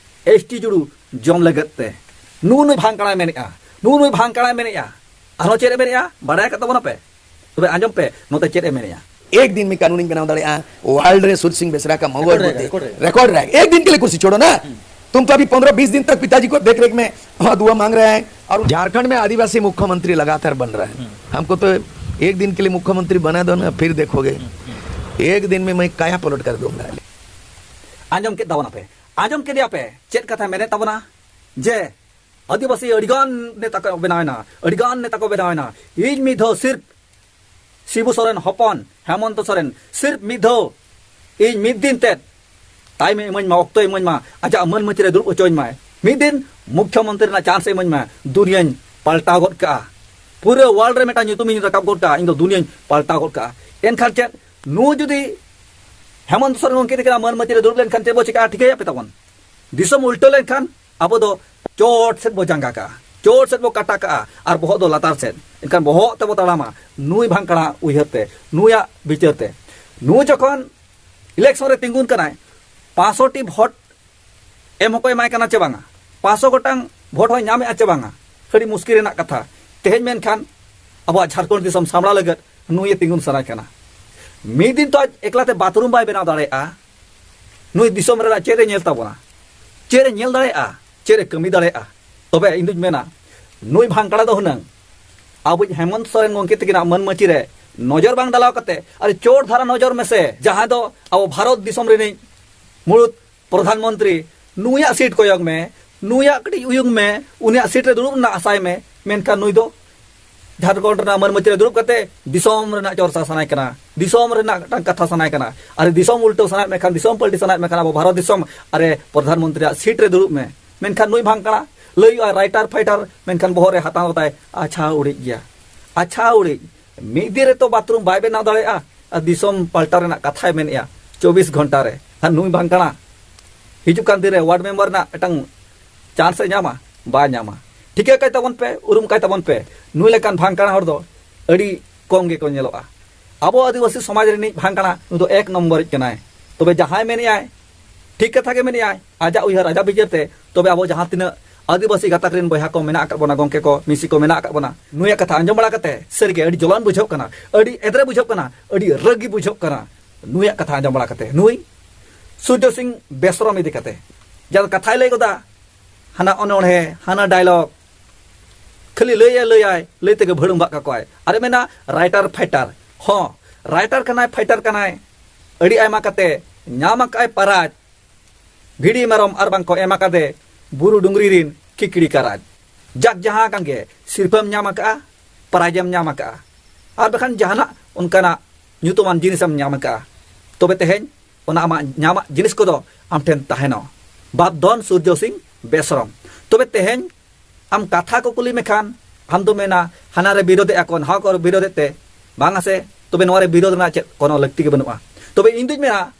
ᱮᱥ ᱴᱤ ᱡᱩᱲᱩ ᱡᱚᱢ ᱞᱟᱹᱜᱤᱫ ᱛᱮ᱾" ᱱᱩᱜᱼᱩ ᱱᱩᱭ ᱵᱷᱟᱝᱠᱲᱟᱭ ᱢᱮᱱᱮᱜᱼᱟ, ᱱᱩᱜᱼᱩ ᱱᱩᱭ ᱵᱷᱟᱝᱠᱲᱟᱭ ᱢᱮᱱᱮᱜᱼᱟ᱾ ᱟᱨᱦᱚᱸ ᱪᱮᱫ ᱮ ᱢᱮᱱᱮᱜᱼᱟ? ᱵᱟᱲᱟᱭ ᱟᱠᱟᱫ ᱛᱟᱵᱚᱱᱟᱯᱮ? ᱛᱚᱵᱮ ᱟᱸᱡᱚᱢ ᱯᱮ, ᱱᱚᱛᱮ ᱪᱮᱫ ᱮ ᱢᱮᱱᱮᱜᱼᱟ᱾ एक दिन में कानून नहीं बनाना दाड़ेगा। वर्ल्ड रे सुर सिंह बेसरा का मगोर ᱨᱮᱠᱚᱨᱰ ᱨᱮ, ᱵᱚᱛᱮ ᱨᱮᱠᱚᱨᱰ ᱨᱮ᱾ ᱨᱮᱠᱚᱨᱰ ᱨᱮ, एक दिन के लिए कुर्सी छोड़ो ना। तुम तो अभी पन्द्रह बीस दिन तक पिताजी को देख रेख में दुआ मांग रहे हैं। और झारखंड में आदिवासी मुख्यमंत्री लगातार बन रहा है। हमको तो एक दिन के लिए मुख्यमंत्री बना दो ना, फिर देखोगे। एक दिन में मैं काया पलट कर दूंगा। ᱟᱸᱡᱚᱢ ᱠᱮᱫ ᱛᱟᱵᱚᱱᱟᱯᱮ, ᱟᱸᱡᱚᱢ ᱠᱮᱫᱮᱭᱟᱯᱮ ᱪᱮᱫ ᱠᱟᱛᱷᱟ ᱢᱮᱱᱮᱫ ᱛᱟᱵᱚᱱᱟ? ᱡᱮ ᱟᱹᱫᱤᱵᱟᱹᱥᱤ ᱟᱹᱰᱤᱜᱟᱱ ᱱᱮᱛᱟ ᱠᱚ ᱵᱮᱱᱟᱣᱮᱱᱟ, ᱟᱹᱰᱤᱜᱟᱱ ᱱᱮᱛᱟ ᱠᱚ ᱵᱮᱱᱟᱣᱮᱱᱟ᱾ ᱤᱧ ᱢᱤᱫ ᱫᱷᱟᱣ ᱥᱤᱨᱯ ᱥᱤᱵᱩ ᱥᱚᱨᱮᱱ ᱦᱚᱯᱚᱱ ᱦᱮᱢᱚᱱᱛᱚ ᱥᱚᱨᱮᱱ ᱥᱤᱨᱯ ᱢᱤᱫ ᱫᱷᱟᱣ ᱤᱧ ᱢᱤᱫ ᱫᱤᱱ ᱛᱮᱫ ᱴᱟᱭᱤᱢ ᱮ ᱤᱢᱟᱹᱧ ᱢᱟ, ᱚᱠᱛᱚᱭ ᱤᱢᱟᱹᱧ ᱢᱟ, ᱟᱡᱟᱜ ᱢᱟᱹᱱ ᱢᱟᱹᱪᱤ ᱨᱮ ᱫᱩᱲᱩᱵ ᱦᱚᱪᱚᱧ ᱢᱟᱭ, ᱢᱤᱫ ᱫᱤᱱ ᱢᱩᱠᱷᱭᱚᱢᱚᱱᱛᱨᱤ ᱨᱮᱱᱟᱜ ᱪᱟᱱᱥ ᱮ ᱤᱢᱟᱹᱧ ᱢᱟ, ᱫᱩᱱᱤᱭᱟᱹᱧ ᱯᱟᱞᱴᱟᱣ ᱜᱚᱫ ᱠᱟᱜᱼᱟ᱾ ᱯᱩᱨᱟᱹ ᱣᱟᱨᱞᱰ ᱨᱮ ᱢᱤᱫᱴᱟᱝ ᱧᱩᱛᱩᱢᱤᱧ ᱨᱟᱠᱟᱵ ᱜᱚᱫ ᱠᱟᱜᱼᱟ, ᱤᱧ ᱫᱚ ᱫᱩᱱᱤᱭᱟᱹᱧ ᱯᱟᱞᱴᱟᱣ ᱜᱚᱫ ᱠᱟᱜᱼᱟ᱾ ᱮᱱᱠᱷᱟᱱ ᱪᱮᱫ ᱱᱩᱭ ᱡᱩᱫᱤ ᱦᱮᱢᱚᱱᱛ ᱥᱚᱨᱮᱱ ᱜᱚᱢᱠᱮ ᱛᱟᱹᱠᱤᱱᱟᱜ ᱢᱟᱹᱱ ᱢᱟᱹᱪᱤ ᱨᱮ ᱫᱩᱲᱩᱵ ᱞᱮᱱᱠᱷᱟᱱ ᱪᱮᱫ ᱵᱚ ᱪᱤᱠᱟᱹᱜᱼᱟ? ᱴᱷᱤᱠᱟᱹᱭᱟ ᱯᱮ ᱛᱟᱵᱚᱱ, ᱫᱤᱥᱚᱢ ᱩᱞᱴᱟᱹᱣ ᱞᱮᱱᱠᱷᱟᱱ ᱟᱵᱚ ᱫᱚ ᱪᱚᱴ ᱥᱮᱫ ᱵᱚ ᱡᱟᱸᱜᱟ ᱠᱟᱜᱼᱟ, ᱪᱚᱴ ᱥᱮᱫ ᱵᱚ ᱠᱟᱴᱟ ᱠᱟᱜᱼᱟ, ᱟᱨ ᱵᱚᱦᱚᱜ ᱫᱚ ᱞᱟᱛᱟᱨ ᱥᱮᱫ᱾ ᱮᱱᱠᱷᱟᱱ ᱵᱚᱦᱚᱜ ᱛᱮᱵᱚ ᱛᱟᱲᱟᱢᱟ ᱱᱩᱭ ᱵᱷᱟᱝᱠᱲᱟ ᱩᱭᱦᱟᱹᱨ ᱛᱮ, ᱱᱩᱭᱟᱜ ᱵᱤᱪᱟᱹᱨ ᱛᱮ᱾ ᱱᱩᱭ ᱡᱚᱠᱷᱚᱱ ᱤᱞᱮᱠᱥᱚᱱ ᱨᱮ ᱛᱤᱸᱜᱩᱱ ᱠᱟᱱᱟᱭ, ᱯᱟᱸᱪᱥᱚ ᱴᱤ ᱵᱷᱳᱴ ᱮᱢ ᱦᱚᱸᱠᱚ ᱮᱢᱟᱭ ᱠᱟᱱᱟ ᱪᱮ ᱵᱟᱝᱟ? ᱯᱟᱸᱪᱥᱚ ᱜᱚᱴᱟᱝ ᱵᱷᱳᱴ ᱦᱚᱸᱭ ᱧᱟᱢᱮᱫᱼᱟ ᱪᱮ ᱵᱟᱝᱟ? ᱟᱹᱰᱤ ᱢᱩᱥᱠᱤᱞ ᱨᱮᱱᱟᱜ ᱠᱟᱛᱷᱟ᱾ ᱛᱮᱦᱮᱧ ᱢᱮᱱᱠᱷᱟᱱ ᱟᱵᱚᱣᱟᱜ ᱡᱷᱟᱲᱠᱷᱚᱸᱰ ᱫᱤᱥᱚᱢ ᱥᱟᱢᱵᱲᱟᱣ ᱞᱟᱹᱜᱤᱫ ᱱᱩᱭᱮ ᱛᱤᱸᱜᱩᱱ ᱥᱟᱱᱟᱭ ᱠᱟᱱᱟ᱾ ᱢᱤᱫ ᱫᱤᱱ ᱛᱚ ᱟᱡ ᱮᱠᱞᱟᱛᱮ ᱵᱟᱛᱷᱨᱩᱢ ᱵᱟᱭ ᱵᱮᱱᱟᱣ ᱫᱟᱲᱮᱭᱟᱜᱼᱟ᱾ ᱱᱩᱭ ᱫᱤᱥᱚᱢ ᱨᱮᱱᱟᱜ ᱪᱮᱫ ᱮ ᱧᱮᱞ ᱛᱟᱵᱚᱱᱟ? ᱪᱮᱫ ᱮ ᱧᱮᱞ ᱫᱟᱲᱮᱭᱟᱜᱼᱟ? ᱪᱮᱫ ᱮ ᱠᱟᱹᱢᱤ ᱫᱟᱲᱮᱭᱟᱜᱼᱟ? ᱛᱚᱵᱮ ᱤᱧ ᱫᱩᱧ ᱢᱮᱱᱟ, ᱱᱩᱭ ᱵᱷᱟᱝᱠᱲᱟ ᱫᱚ ᱦᱩᱱᱟᱹᱝ ᱟᱵᱚᱭᱤᱡ ᱦᱮᱢᱚᱱᱛ ᱥᱚᱨᱮᱱ ᱜᱚᱢᱠᱮ ᱛᱟᱹᱠᱤᱱᱟᱜ ᱢᱟᱹᱱ ᱢᱟᱹᱪᱤ ᱨᱮ ᱱᱚᱡᱚᱨ ᱵᱟᱝ ᱰᱟᱞᱟᱣ ᱠᱟᱛᱮ, ᱟᱨ ᱪᱳᱴ ᱫᱷᱟᱨᱟ ᱱᱚᱡᱚᱨ ᱢᱮᱥᱮ, ᱡᱟᱦᱟᱸᱭ ᱫᱚ ᱟᱵᱚ ᱵᱷᱟᱨᱚᱛ ᱫᱤᱥᱚᱢ ᱨᱤᱱᱤᱡ ᱢᱩᱲᱩᱫ ᱯᱨᱚᱫᱷᱟᱱ ᱢᱚᱱᱛᱨᱤ, ᱱᱩᱭᱟᱜ ᱥᱤᱴ ᱠᱚᱭᱚᱜ ᱢᱮ, ᱱᱩᱭᱟᱜ ᱠᱟᱹᱴᱤᱡ ᱩᱭᱩᱝ ᱢᱮ, ᱩᱱᱤᱭᱟᱜ ᱥᱤᱴ ᱨᱮ ᱫᱩᱲᱩᱵ ᱨᱮᱱᱟᱜ ᱟᱥᱟᱭ ᱢᱮ᱾ ᱢᱮᱱᱠᱷᱟᱱ ᱱᱩᱭ ᱫᱚ ᱡᱷᱟᱲᱠᱷᱚᱸᱰ ᱨᱮᱱᱟᱜ ᱢᱟᱹᱱ ᱢᱟᱹᱪᱤ ᱨᱮ ᱫᱩᱲᱩᱵ ᱠᱟᱛᱮ ᱫᱤᱥᱚᱢ ᱨᱮᱱᱟᱜ ᱪᱚᱨᱪᱟ ᱥᱟᱱᱟᱭ ᱠᱟᱱᱟ, ᱫᱤᱥᱚᱢ ᱨᱮᱱᱟᱜ ᱢᱤᱫᱴᱟᱝ ᱠᱟᱛᱷᱟ ᱥᱟᱱᱟᱭ ᱠᱟᱱᱟ᱾ ᱟᱨ ᱫᱤᱥᱚᱢ ᱩᱞᱴᱟᱹᱣ ᱥᱟᱱᱟᱭᱮᱫ ᱢᱮᱠᱷᱟᱱ, ᱫᱤᱥᱚᱢ ᱯᱟᱞᱴᱤ ᱥᱟᱱᱟᱭᱮᱫ ᱢᱮᱠᱷᱟᱱ, ᱟᱵᱚ ᱵᱷᱟᱨᱚᱛ ᱫᱤᱥᱚᱢ ᱟᱨᱮ ᱯᱨᱚᱫᱷᱟᱱ ᱢᱚᱱᱛᱨᱤᱭᱟᱜ ᱥᱤᱴ ᱨᱮ ᱫᱩᱲᱩᱵ ᱢᱮ᱾ ᱢᱮᱱᱠᱷᱟᱱ ᱱᱩᱭ ᱵᱷᱟᱝᱠᱲᱟ ᱞᱟᱹᱭ ᱦᱩᱭᱩᱜᱼᱟ, ᱨᱟᱭᱴᱟᱨ ᱯᱷᱟᱭᱴᱟᱨ, ᱢᱮᱱᱠᱷᱟᱱ ᱵᱚᱦᱚᱜ ᱨᱮ ᱦᱟᱛᱟᱣ ᱛᱟᱭ ᱟᱪᱪᱷᱟ ᱩᱲᱤᱡ ᱜᱮᱭᱟ, ᱟᱪᱪᱷᱟ ᱩᱲᱤᱡ᱾ ᱢᱤᱫ ᱫᱤᱱ ᱨᱮᱛᱚ ᱵᱟᱛᱷᱨᱩᱢ ᱵᱟᱭ ᱵᱮᱱᱟᱣ ᱫᱟᱲᱮᱭᱟᱜᱼᱟ, ᱟᱨ ᱫᱤᱥᱚᱢ ᱯᱟᱞᱴᱟᱣ ᱨᱮᱱᱟᱜ ᱠᱟᱛᱷᱟᱭ ᱢᱮᱱᱮᱜᱼᱟ ᱪᱚᱵᱵᱤᱥ ᱜᱷᱚᱱᱴᱟ ᱨᱮ᱾ ᱟᱨ ᱱᱩᱭ ᱵᱷᱟᱝᱠᱲᱟ ᱦᱤᱡᱩᱜ ᱠᱟᱱ ᱫᱤᱱ ᱨᱮ ᱣᱟᱨᱰ ᱢᱮᱢᱵᱟᱨ ᱨᱮᱱᱟᱜ ᱢᱤᱫᱴᱟᱝ ᱪᱟᱱᱥ ᱮ ᱧᱟᱢᱟ? ᱵᱟᱭ ᱧᱟᱢᱟ᱾ ᱴᱷᱤᱠᱟᱹ ᱠᱟᱭ ᱛᱟᱵᱚᱱ ᱯᱮ, ᱩᱨᱩᱢ ᱠᱟᱭ ᱛᱟᱵᱚᱱ ᱯᱮ, ᱱᱩᱭ ᱞᱮᱠᱟᱱ ᱵᱷᱟᱝᱠᱲᱟ ᱦᱚᱲ ᱫᱚ ᱟᱹᱰᱤ ᱠᱚᱢ ᱜᱮᱠᱚ ᱧᱮᱞᱚᱜᱼᱟ᱾ ᱟᱵᱚ ᱟᱹᱫᱤᱵᱟᱹᱥᱤ ᱥᱚᱢᱟᱡᱽ ᱨᱤᱱᱤᱡ ᱵᱷᱟᱝᱠᱲᱟ ᱱᱩᱭ ᱫᱚ ᱮᱠ ᱱᱚᱢᱵᱚᱨᱤᱡ ᱠᱟᱱᱟᱭ᱾ ᱛᱚᱵᱮ ᱡᱟᱦᱟᱸᱭ ᱢᱮᱱᱮᱜᱼᱟᱭ, ᱴᱷᱤᱠ ᱠᱟᱛᱷᱟ ᱜᱮ ᱢᱮᱱᱮᱜᱼᱟᱭ, ᱟᱡᱟᱜ ᱩᱭᱦᱟᱹᱨ, ᱟᱡᱟᱜ ᱵᱤᱪᱟᱹᱨ ᱛᱮ᱾ ᱛᱚᱵᱮ ᱟᱵᱚ ᱡᱟᱦᱟᱸ ᱛᱤᱱᱟᱹᱜ ᱟᱹᱫᱤᱵᱟᱹᱥᱤ ᱜᱟᱛᱟᱠ ᱨᱮᱱ ᱵᱚᱭᱦᱟ ᱠᱚ ᱢᱮᱱᱟᱜ ᱟᱠᱟᱫ ᱵᱚᱱᱟ, ᱜᱚᱢᱠᱮ ᱠᱚ, ᱢᱤᱥᱤ ᱠᱚ ᱢᱮᱱᱟᱜ ᱟᱠᱟᱫ ᱵᱚᱱᱟ, ᱱᱩᱭᱟᱜ ᱠᱟᱛᱷᱟ ᱟᱸᱡᱚᱢ ᱵᱟᱲᱟ ᱠᱟᱛᱮ ᱥᱟᱹᱨᱤᱜᱮ ᱟᱹᱰᱤ ᱡᱚᱞᱟᱱ ᱵᱩᱡᱷᱟᱹᱜ ᱠᱟᱱᱟ, ᱟᱹᱰᱤ ᱮᱫᱽᱨᱮ ᱵᱩᱡᱷᱟᱹᱜ ᱠᱟᱱᱟ, ᱟᱹᱰᱤ ᱨᱟᱹᱜᱤ ᱵᱩᱡᱷᱟᱹᱜ ᱠᱟᱱᱟ᱾ ᱱᱩᱭᱟᱜ ᱠᱟᱛᱷᱟ ᱟᱸᱡᱚᱢ ᱵᱟᱲᱟ ᱠᱟᱛᱮ, ᱱᱩᱭ ᱥᱩᱨᱡᱚ ᱥᱤᱝ ᱵᱮᱥᱨᱚᱢ ᱤᱫᱤ ᱠᱟᱛᱮ, ᱡᱟᱦᱟᱸ ᱠᱟᱛᱷᱟᱭ ᱞᱟᱹᱭ ᱜᱚᱫᱟ, ᱦᱟᱱᱟ ᱚᱱᱚᱬᱦᱮ, ᱦᱟᱱᱟ ᱰᱟᱭᱞᱚᱜ, ᱠᱷᱟᱹᱞᱤ ᱞᱟᱹᱭ ᱟᱭ, ᱞᱟᱹᱭ ᱟᱭ, ᱞᱟᱹᱭ ᱛᱮᱜᱮ ᱵᱷᱟᱹᱲᱩᱢ ᱵᱟᱜ ᱠᱟᱠᱚᱣᱟᱭ᱾ ᱟᱨᱮ ᱢᱮᱱᱟ ᱨᱟᱭᱴᱟᱨ ᱯᱷᱟᱭᱴᱟᱨ᱾ ᱦᱚᱸ, ᱨᱟᱭᱴᱟᱨ ᱠᱟᱱᱟᱭ, ᱯᱷᱟᱭᱴᱟᱨ ᱠᱟᱱᱟᱭ, ᱟᱹᱰᱤ ᱟᱭᱢᱟ ᱠᱟᱛᱮ ᱧᱟᱢ ᱟᱠᱟᱫ ᱟᱭ ᱯᱟᱨᱟᱡᱽ᱾ ᱵᱷᱤᱰᱤ ᱢᱮᱨᱚᱢ ᱟᱨ ᱵᱟᱝ ᱠᱚ ᱮᱢ ᱟᱠᱟᱫᱮ ᱵᱩᱨᱩ ᱰᱩᱝᱨᱤ ᱨᱤᱱ ᱠᱤᱠᱲᱤ ᱠᱟᱨᱟᱡᱽ᱾ ᱡᱟᱠ ᱡᱟᱦᱟᱸ ᱠᱟᱱ ᱜᱮ, ᱥᱤᱨᱯᱷᱟᱹᱢ ᱧᱟᱢ ᱟᱠᱟᱫᱼᱟ, ᱯᱟᱨᱟᱡᱽ ᱮᱢ ᱧᱟᱢ ᱟᱠᱟᱫᱼᱟ, ᱟᱨ ᱵᱟᱠᱷᱟᱱ ᱡᱟᱦᱟᱱᱟᱜ ᱚᱱᱠᱟᱱᱟᱜ ᱧᱩᱛᱩᱢᱟᱱ ᱡᱤᱱᱤᱥ ᱮᱢ ᱧᱟᱢ ᱟᱠᱟᱫᱼᱟ, ᱛᱚᱵᱮ ᱛᱮᱦᱮᱧ ᱚᱱᱟ ᱟᱢᱟᱜ ᱧᱟᱢᱟᱜ ᱡᱤᱱᱤᱥ ᱠᱚᱫᱚ ᱟᱢ ᱴᱷᱮᱱ ᱛᱟᱦᱮᱱᱟ᱾ ᱵᱟᱯ ᱫᱷᱚᱱ ᱥᱩᱨᱡᱚ ᱥᱤᱝ ᱵᱮᱥᱨᱚᱢ᱾ ᱛᱚᱵᱮ ᱛᱮᱦᱮᱧ ᱟᱢ ᱠᱟᱛᱷᱟ ᱠᱚ ᱠᱩᱞᱤ ᱢᱮᱠᱷᱟᱱ, ᱟᱢ ᱫᱚ ᱢᱮᱱᱟ, ᱦᱟᱱᱟ ᱨᱮ ᱵᱤᱨᱳᱫᱮᱜᱼᱟ ᱠᱚ, ᱱᱟᱣᱟ ᱠᱚ ᱵᱤᱨᱳᱫᱮᱫ ᱛᱮ, ᱵᱟᱝᱟ ᱥᱮ? ᱛᱚᱵᱮ ᱱᱚᱣᱟ ᱨᱮ ᱵᱤᱨᱳᱫ ᱨᱮᱱᱟᱜ ᱪᱮᱫ ᱠᱳᱱᱳ ᱞᱟᱹᱠᱛᱤ ᱜᱮ ᱵᱟᱹᱱᱩᱜᱼᱟ᱾ ᱛᱚᱵᱮ ᱤᱧ ᱫᱩᱧ ᱢᱮᱱᱟ,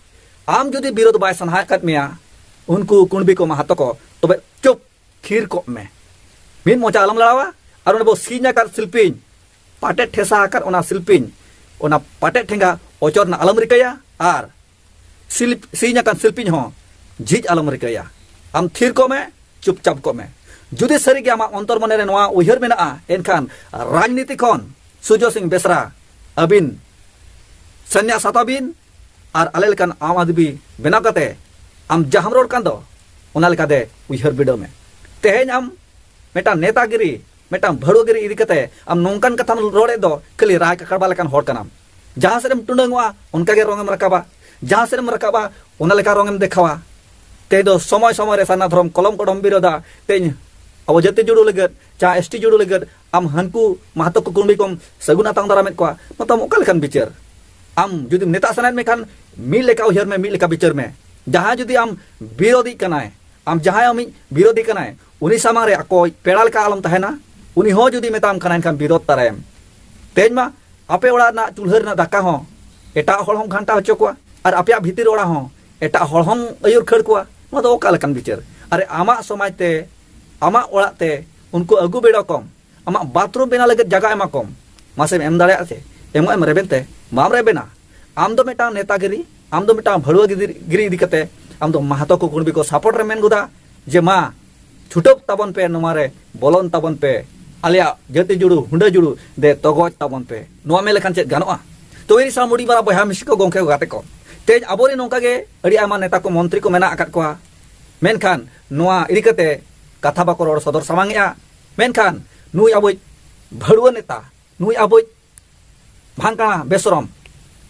ᱟᱢ ᱡᱩᱫᱤ ᱵᱤᱨᱳᱫ ᱵᱟᱭ ᱥᱟᱱᱟᱭᱮᱫ ᱠᱟᱫ ᱢᱮᱭᱟ, ᱩᱱᱠᱩ ᱠᱩᱬᱵᱤ ᱠᱚ ᱢᱟᱦᱟᱛᱚ ᱠᱚ, ᱛᱚᱵᱮ ᱪᱩᱯ ᱛᱷᱤᱨ ᱠᱚᱜ ᱢᱮ᱾ ᱢᱤᱫ ᱢᱚᱪᱟ ᱟᱞᱚᱢ ᱞᱟᱲᱟᱣᱟ᱾ ᱟᱨ ᱚᱱᱟ ᱵᱚ ᱥᱤᱧ ᱟᱠᱟᱫ ᱥᱤᱞᱯᱤᱧ, ᱯᱟᱴᱮᱫ ᱴᱷᱮᱥᱟ ᱟᱠᱟᱫ ᱚᱱᱟ ᱥᱤᱞᱯᱤᱧ, ᱚᱱᱟ ᱯᱟᱴᱮᱫ ᱴᱷᱮᱸᱜᱟ ᱚᱪᱚᱨ ᱨᱮᱱᱟᱜ ᱟᱞᱚᱢ ᱨᱤᱠᱟᱹᱭᱟ᱾ ᱟᱨ ᱥᱤᱞᱯ-, ᱥᱤᱧ ᱟᱠᱟᱱ ᱥᱤᱞᱯᱤᱧ ᱦᱚᱸ ᱡᱷᱤᱡ ᱟᱞᱚᱢ ᱨᱤᱠᱟᱹᱭᱟ᱾ ᱟᱢ ᱛᱷᱤᱨ ᱠᱚᱜ ᱢᱮ, ᱪᱩᱯᱪᱟᱯ ᱠᱚᱜ ᱢᱮ᱾ ᱡᱩᱫᱤ ᱥᱟᱹᱨᱤᱜᱮ ᱟᱢᱟᱜ ᱚᱱᱛᱚᱨ ᱢᱚᱱᱮ ᱨᱮ ᱱᱚᱣᱟ ᱩᱭᱦᱟᱹᱨ ᱢᱮᱱᱟᱜᱼᱟ, ᱮᱱᱠᱷᱟᱱ ᱨᱟᱡᱽᱱᱤᱛᱤ ᱠᱷᱚᱱ ᱥᱩᱨᱡᱚ ᱥᱤᱝ ᱵᱮᱥᱨᱟ ᱟᱹᱵᱤᱱ ᱥᱟᱱᱭᱟᱥ ᱦᱟᱛᱟᱣ ᱵᱤᱱ ᱟᱨ ᱟᱞᱮ ᱞᱮᱠᱟᱱ ᱟᱢ ᱟᱫᱢᱤ ᱵᱮᱱᱟᱣ ᱠᱟᱛᱮ ᱟᱢ ᱡᱟᱦᱟᱸᱢ ᱨᱚᱲ ᱠᱟᱱ ᱫᱚ, ᱚᱱᱟ ᱞᱮᱠᱟᱛᱮ ᱩᱭᱦᱟᱹᱨ ᱵᱤᱰᱟᱹᱣ ᱢᱮ᱾ ᱛᱮᱦᱮᱧ ᱟᱢ ᱢᱤᱫᱴᱟᱝ ᱱᱮᱛᱟᱜᱤᱨᱤ, ᱢᱤᱫᱴᱟᱝ ᱵᱷᱟᱹᱲᱩᱣᱟᱹᱜᱤᱨᱤ ᱤᱫᱤ ᱠᱟᱛᱮ ᱟᱢ ᱱᱚᱝᱠᱟᱱ ᱠᱟᱛᱷᱟᱢ ᱨᱚᱲᱮᱫ ᱫᱚ, ᱠᱷᱟᱹᱞᱤ ᱨᱟᱭ ᱠᱟᱠᱲᱵᱟ ᱞᱮᱠᱟᱱ ᱦᱚᱲ ᱠᱟᱱᱟᱢ᱾ ᱡᱟᱦᱟᱸ ᱥᱮᱫ ᱮᱢ ᱴᱩᱰᱟᱹᱝᱚᱜᱼᱟ, ᱚᱱᱠᱟ ᱜᱮ ᱨᱚᱝ ᱮᱢ ᱨᱟᱠᱟᱵᱟ᱾ ᱡᱟᱦᱟᱸ ᱥᱮᱫ ᱮᱢ ᱨᱟᱠᱟᱵᱟ, ᱚᱱᱟ ᱞᱮᱠᱟ ᱨᱚᱝ ᱮᱢ ᱫᱮᱠᱷᱟᱣᱟ᱾ ᱛᱮᱦᱮᱧ ᱫᱚ ᱥᱚᱢᱚᱭ ᱥᱚᱢᱚᱭ ᱨᱮ ᱥᱟᱨᱱᱟ ᱫᱷᱚᱨᱚᱢ ᱠᱚᱞᱚᱢ ᱠᱚᱰᱚᱢ ᱵᱤᱨᱳᱫᱟ᱾ ᱛᱮᱦᱮᱧ ᱟᱵᱚ ᱡᱟᱹᱛᱤ ᱡᱩᱲᱩ ᱞᱟᱹᱜᱤᱫ, ᱪᱟ ᱮᱥ ᱴᱤ ᱡᱩᱲᱩ ᱞᱟᱹᱜᱤᱫ ᱟᱢ ᱦᱟᱱᱠᱩ ᱢᱟᱦᱟᱛᱚ ᱠᱚ ᱠᱩᱬᱵᱤ ᱠᱚᱢ ᱥᱟᱹᱜᱩᱱ ᱟᱛᱟᱝ ᱫᱟᱨᱟᱢᱮᱫ ᱠᱚᱣᱟ, ᱱᱚᱣᱟ ᱛᱟᱢ ᱚᱠᱟ ᱞᱮᱠᱟᱱ ᱵᱤᱪᱟᱹᱨ? ᱟᱢ ᱡᱩᱫᱤ ᱱᱮᱛᱟ ᱥᱟᱱᱟᱭᱮᱫ ᱢᱮᱠᱷᱟᱱ, ᱢᱤᱫ ᱞᱮᱠᱟ ᱩᱭᱦᱟᱹᱨ ᱢᱮ, ᱢᱤᱫ ᱞᱮᱠᱟ ᱵᱤᱪᱟᱹᱨ ᱢᱮ᱾ ᱡᱟᱦᱟᱸᱭ ᱡᱩᱫᱤ ᱟᱢ ᱵᱤᱨᱳᱫᱤ ᱠᱟᱱᱟᱭ, ᱟᱢ ᱡᱟᱦᱟᱸᱭ ᱟᱢᱤᱡ ᱵᱤᱨᱳᱫᱤ ᱠᱟᱱᱟᱭ, ᱩᱱᱤ ᱥᱟᱢᱟᱝ ᱨᱮ ᱟᱠᱚ ᱯᱮᱲᱟ ᱞᱮᱠᱟ ᱟᱞᱚᱢ ᱛᱟᱦᱮᱱᱟ᱾ ᱩᱱᱤ ᱦᱚᱸ ᱡᱩᱫᱤ ᱢᱮᱛᱟᱢ ᱠᱟᱱᱟ, ᱮᱱᱠᱷᱟᱱ ᱵᱤᱨᱳᱫ ᱛᱟᱨᱟᱭᱮᱢ᱾ ᱛᱮᱦᱮᱧ ᱢᱟ ᱟᱯᱮ ᱚᱲᱟᱜ ᱨᱮᱱᱟᱜ ᱪᱩᱞᱦᱟᱹ ᱨᱮᱱᱟᱜ ᱫᱟᱠᱟ ᱦᱚᱸ ᱮᱴᱟᱜ ᱦᱚᱲ ᱦᱚᱸᱢ ᱜᱷᱟᱱᱴᱟ ᱦᱚᱪᱚ ᱠᱚᱣᱟ, ᱟᱨ ᱟᱯᱮᱭᱟᱜ ᱵᱷᱤᱛᱤᱨ ᱚᱲᱟᱜ ᱦᱚᱸ ᱮᱴᱟᱜ ᱦᱚᱲ ᱦᱚᱸᱢ ᱟᱹᱭᱩᱨ ᱠᱷᱟᱹᱲ ᱠᱚᱣᱟ᱾ ᱱᱚᱣᱟ ᱫᱚ ᱚᱠᱟ ᱞᱮᱠᱟᱱ ᱵᱤᱪᱟᱹᱨ? ᱟᱨᱮ, ᱟᱢᱟᱜ ᱥᱚᱢᱟᱡᱽ ᱛᱮ, ᱟᱢᱟᱜ ᱚᱲᱟᱜ ᱛᱮ ᱩᱱᱠᱩ ᱟᱹᱜᱩ ᱵᱮᱲᱟ ᱠᱚᱢ, ᱟᱢᱟᱜ ᱵᱟᱛᱷᱨᱩᱢ ᱵᱮᱱᱟᱣ ᱞᱟᱹᱜᱤᱫ ᱡᱟᱭᱜᱟ ᱮᱢᱟ ᱠᱚᱢ᱾ ᱢᱟᱥᱮᱢ ᱮᱢ ᱫᱟᱲᱮᱭᱟᱜᱼᱟ ᱥᱮ? ᱮᱢᱚᱜ ᱮᱢ ᱨᱮᱵᱮᱱ ᱛᱮ? ᱵᱟᱢ ᱨᱮᱵᱮᱱᱟ᱾ ᱟᱢ ᱫᱚ ᱢᱤᱫᱴᱟᱝ ᱱᱮᱛᱟᱜᱤᱨᱤ, ᱟᱢ ᱫᱚ ᱢᱤᱫᱴᱟᱝ ᱵᱷᱟᱹᱲᱩᱣᱟᱹ ᱜᱤᱫᱤ-, ᱜᱤᱨᱤ ᱤᱫᱤ ᱠᱟᱛᱮ ᱟᱢ ᱫᱚ ᱢᱟᱦᱟᱛᱚ ᱠᱚ ᱠᱩᱬᱵᱤ ᱠᱚ ᱥᱟᱯᱳᱨᱴ ᱨᱮ ᱢᱮᱱ ᱜᱚᱫᱟ ᱡᱮ, "ᱢᱟ, ᱪᱷᱩᱴᱟᱹᱣ ᱛᱟᱵᱚᱱ ᱯᱮ, ᱱᱚᱣᱟ ᱨᱮ ᱵᱚᱞᱚᱱ ᱛᱟᱵᱚᱱ ᱯᱮ, ᱟᱞᱮᱭᱟᱜ ᱡᱟᱹᱛᱤ ᱡᱩᱲᱩ, ᱦᱩᱸᱰᱟᱹ ᱡᱩᱲᱩ ᱫᱮ ᱛᱚᱜᱚᱡ ᱛᱟᱵᱚᱱ ᱯᱮ᱾" ᱱᱚᱣᱟ ᱢᱮᱱ ᱞᱮᱠᱷᱟᱱ ᱪᱮᱫ ᱜᱟᱱᱚᱜᱼᱟ? ᱛᱚ ᱤᱧ ᱥᱟᱶ ᱢᱩᱰᱤ ᱢᱟᱨᱟ ᱵᱚᱭᱦᱟ ᱢᱤᱥᱤ ᱠᱚ, ᱜᱚᱢᱠᱮ ᱠᱚ, ᱜᱟᱛᱮ ᱠᱚ, ᱛᱮᱦᱮᱧ ᱟᱵᱚᱨᱮᱱ ᱱᱚᱝᱠᱟ ᱜᱮ ᱟᱹᱰᱤ ᱟᱭᱢᱟ ᱱᱮᱛᱟ ᱠᱚ, ᱢᱚᱱᱛᱨᱤ ᱠᱚ ᱢᱮᱱᱟᱜ ᱟᱠᱟᱫ ᱠᱚᱣᱟ᱾ ᱢᱮᱱᱠᱷᱟᱱ ᱱᱚᱣᱟ ᱤᱫᱤ ᱠᱟᱛᱮ ᱠᱟᱛᱷᱟ ᱵᱟᱠᱚ ᱨᱚᱲ ᱥᱚᱫᱚᱨ ᱥᱟᱢᱟᱝᱮᱜᱼᱟ᱾ ᱢᱮᱱᱠᱷᱟᱱ ᱱᱩᱭ ᱟᱵᱚᱭᱤᱡ ᱵᱷᱟᱹᱲᱩᱣᱟᱹ ᱱᱮᱛᱟ, ᱱᱩᱭ ᱟᱵᱚᱭᱤᱡ ᱵᱷᱟᱝᱠᱟᱲᱟ ᱵᱮᱥᱚᱨᱚᱢ,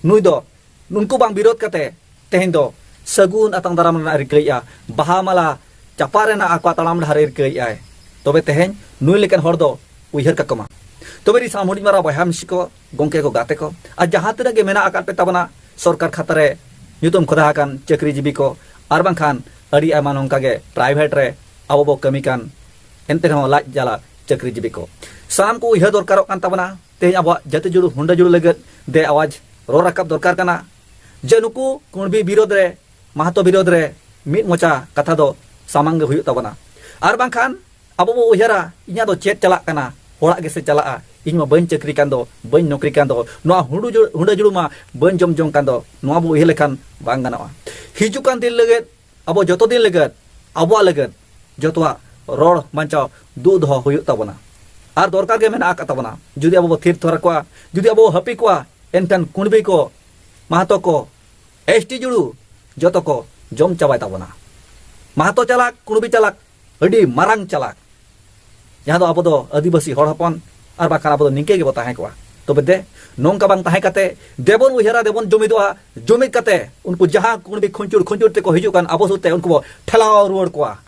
ᱱᱩᱭ ᱫᱚ ᱱᱩᱠᱩ ᱵᱟᱝ ᱵᱤᱨᱳᱫ ᱠᱟᱛᱮ ᱛᱮᱦᱮᱧ ᱫᱚ ᱥᱟᱹᱜᱩᱱ ᱟᱛᱟᱝ ᱫᱟᱨᱟᱢ ᱨᱮᱱᱟᱜ ᱨᱤᱠᱟᱹᱭᱮᱫᱼᱟ, ᱵᱟᱦᱟ ᱢᱟᱞᱟ ᱪᱟᱯᱟᱫ ᱨᱮᱱᱟᱜ ᱟᱠᱚᱣᱟᱜ ᱛᱟᱲᱟᱢ ᱰᱟᱦᱟᱨ ᱨᱤᱠᱟᱹᱭᱮᱫᱼᱟᱭ᱾ ᱛᱚᱵᱮ ᱛᱮᱦᱮᱧ ᱱᱩᱭ ᱞᱮᱠᱟᱱ ᱦᱚᱲ ᱫᱚ ᱩᱭᱦᱟᱹᱨ ᱠᱟᱠᱚ ᱢᱟ᱾ ᱛᱚᱵᱮ ᱨᱤ ᱥᱟᱱᱟᱢ ᱦᱩᱰᱤᱧ ᱢᱟᱨᱟᱝ ᱵᱚᱭᱦᱟ ᱢᱤᱥᱤ ᱠᱚ, ᱜᱚᱢᱠᱮ ᱠᱚ, ᱜᱟᱛᱮ ᱠᱚ, ᱟᱨ ᱡᱟᱦᱟᱸ ᱛᱤᱱᱟᱹᱜ ᱜᱮ ᱢᱮᱱᱟᱜ ᱟᱠᱟᱫ ᱯᱮ ᱛᱟᱵᱚᱱᱟ ᱥᱚᱨᱠᱟᱨ ᱠᱷᱟᱛᱟ ᱨᱮ ᱧᱩᱛᱩᱢ ᱠᱷᱚᱫᱟ ᱟᱠᱟᱱ ᱪᱟᱹᱠᱨᱤ ᱡᱤᱵᱤ ᱠᱚ, ᱟᱨ ᱵᱟᱝᱠᱷᱟᱱ ᱟᱹᱰᱤ ᱟᱭᱢᱟ ᱱᱚᱝᱠᱟ ᱜᱮ ᱯᱨᱟᱭᱵᱷᱮᱴ ᱨᱮ ᱟᱵᱚ ᱵᱚ ᱠᱟᱹᱢᱤ ᱠᱟᱱ, ᱮᱱᱛᱮ ᱨᱮᱦᱚᱸ ᱞᱟᱡ ᱡᱟᱞᱟ ᱪᱟᱹᱠᱨᱤ ᱡᱤᱵᱤ ᱠᱚ, ᱥᱟᱱᱟᱢ ᱠᱚ ᱩᱭᱦᱟᱹᱨ ᱫᱚᱨᱠᱟᱨᱚᱜ ᱠᱟᱱ ᱛᱟᱵᱚᱱᱟ᱾ ᱛᱮᱦᱮᱧ ᱟᱵᱚᱣᱟᱜ ᱡᱟᱹᱛᱤ ᱡᱩᱲᱩ ᱦᱩᱸᱰᱟᱹ ᱡᱩᱲᱩ ᱞᱟᱹᱜᱤᱫ ᱫᱮ ᱟᱣᱟᱡᱽ ᱨᱚᱲ ᱨᱟᱠᱟᱵ ᱫᱚᱨᱠᱟᱨ ᱠᱟᱱᱟ ᱡᱮ ᱱᱩᱠᱩ ᱠᱩᱬᱵᱤ ᱵᱤᱨᱳᱫᱷ ᱨᱮ, ᱢᱟᱦᱟᱛᱚ ᱵᱤᱨᱳᱫᱷ ᱨᱮ ᱢᱤᱫ ᱢᱚᱪᱟ ᱠᱟᱛᱷᱟ ᱫᱚ ᱥᱟᱢᱟᱝ ᱜᱮ ᱦᱩᱭᱩᱜ ᱛᱟᱵᱚᱱᱟ᱾ ᱟᱨ ᱵᱟᱝᱠᱷᱟᱱ ᱟᱵᱚ ᱵᱚ ᱩᱭᱦᱟᱹᱨᱟ, ᱤᱧᱟᱹᱜ ᱫᱚ ᱪᱮᱫ ᱪᱟᱞᱟᱜ ᱠᱟᱱᱟ, ᱦᱚᱲᱟᱜ ᱜᱮᱥᱮ ᱪᱟᱞᱟᱜᱼᱟ, ᱤᱧ ᱢᱟ ᱵᱟᱹᱧ ᱪᱟᱹᱠᱨᱤ ᱠᱟᱱ ᱫᱚ, ᱵᱟᱹᱧ ᱱᱚᱠᱨᱤ ᱠᱟᱱ ᱫᱚ, ᱱᱚᱣᱟ ᱦᱩᱸᱰᱩ ᱡᱩ-, ᱦᱩᱸᱰᱟᱹ ᱡᱩᱲᱩ ᱢᱟ ᱵᱟᱹᱧ ᱡᱚᱢ ᱡᱚᱝ ᱠᱟᱱ ᱫᱚ, ᱱᱚᱣᱟ ᱵᱚ ᱩᱭᱦᱟᱹᱨ ᱞᱮᱠᱷᱟᱱ ᱵᱟᱝ ᱜᱟᱱᱚᱜᱼᱟ᱾ ᱦᱤᱡᱩᱜ ᱠᱟᱱ ᱫᱤᱱ ᱞᱟᱹᱜᱤᱫ, ᱟᱵᱚ ᱡᱚᱛᱚ ᱫᱤᱱ ᱞᱟᱹᱜᱤᱫ, ᱟᱵᱚᱣᱟᱜ ᱞᱟᱹᱜᱤᱫ ᱡᱚᱛᱚᱣᱟᱜ ᱨᱚᱲ ᱵᱟᱧᱪᱟᱣ ᱫᱩᱜ ᱫᱚᱦᱚ ᱦᱩᱭᱩᱜ ᱛᱟᱵᱚᱱᱟ᱾ ᱟᱨ ᱫᱚᱨᱠᱟᱨ ᱜᱮ ᱢᱮᱱᱟᱜ ᱟᱠᱟᱫ ᱛᱟᱵᱚᱱᱟ᱾ ᱡᱩᱫᱤ ᱟᱵᱚ ᱵᱚ ᱛᱷᱤᱨ ᱛᱷᱚᱨ ᱠᱚᱣᱟ, ᱡᱩᱫᱤ ᱟᱵᱚ ᱵᱚ ᱦᱟᱹᱯᱤ ᱠᱚᱣᱟ, ᱮᱱᱠᱷᱟᱱ ᱠᱩᱬᱵᱤ ᱠᱚ, ᱢᱟᱦᱟᱛᱚ ᱠᱚ, ᱮᱥ ᱴᱤ ᱡᱩᱲᱩ ᱡᱚᱛᱚ ᱠᱚ ᱡᱚᱢ ᱪᱟᱵᱟᱭ ᱛᱟᱵᱚᱱᱟ᱾ ᱢᱟᱦᱟᱛᱚ ᱪᱟᱞᱟᱠ, ᱠᱩᱬᱵᱤ ᱪᱟᱞᱟᱠ, ᱟᱹᱰᱤ ᱢᱟᱨᱟᱝ ᱪᱟᱞᱟᱠ, ᱡᱟᱦᱟᱸ ᱫᱚ ᱟᱵᱚ ᱫᱚ ᱟᱹᱫᱤᱵᱟᱹᱥᱤ ᱦᱚᱲ ᱦᱚᱯᱚᱱ, ᱟᱨ ᱵᱟᱠᱷᱟᱱ ᱟᱵᱚ ᱫᱚ ᱱᱤᱝᱠᱟᱹ ᱜᱮᱵᱚ ᱛᱟᱦᱮᱸ ᱠᱚᱜᱼᱟ᱾ ᱛᱚᱵᱮ ᱫᱮ, ᱱᱚᱝᱠᱟ ᱵᱟᱝ ᱛᱟᱦᱮᱸ ᱠᱟᱛᱮ ᱫᱮᱵᱚᱱ ᱩᱭᱦᱟᱹᱨᱟ, ᱫᱮᱵᱚᱱ ᱡᱩᱢᱤᱫᱚᱜᱼᱟ᱾ ᱡᱩᱢᱤᱫ ᱠᱟᱛᱮ ᱩᱱᱠᱩ ᱡᱟᱦᱟᱸ ᱠᱩᱬᱵᱤ ᱠᱷᱩᱧᱪᱩᱲ ᱠᱷᱩᱧᱪᱩᱲ ᱛᱮᱠᱚ ᱦᱤᱡᱩᱜ ᱠᱟᱱ ᱟᱵᱚ ᱥᱩᱨ ᱛᱮ, ᱩᱱᱠᱩ ᱵᱚ ᱴᱷᱮᱞᱟᱣ ᱨᱩᱣᱟᱹᱲ ᱠᱚᱣᱟ᱾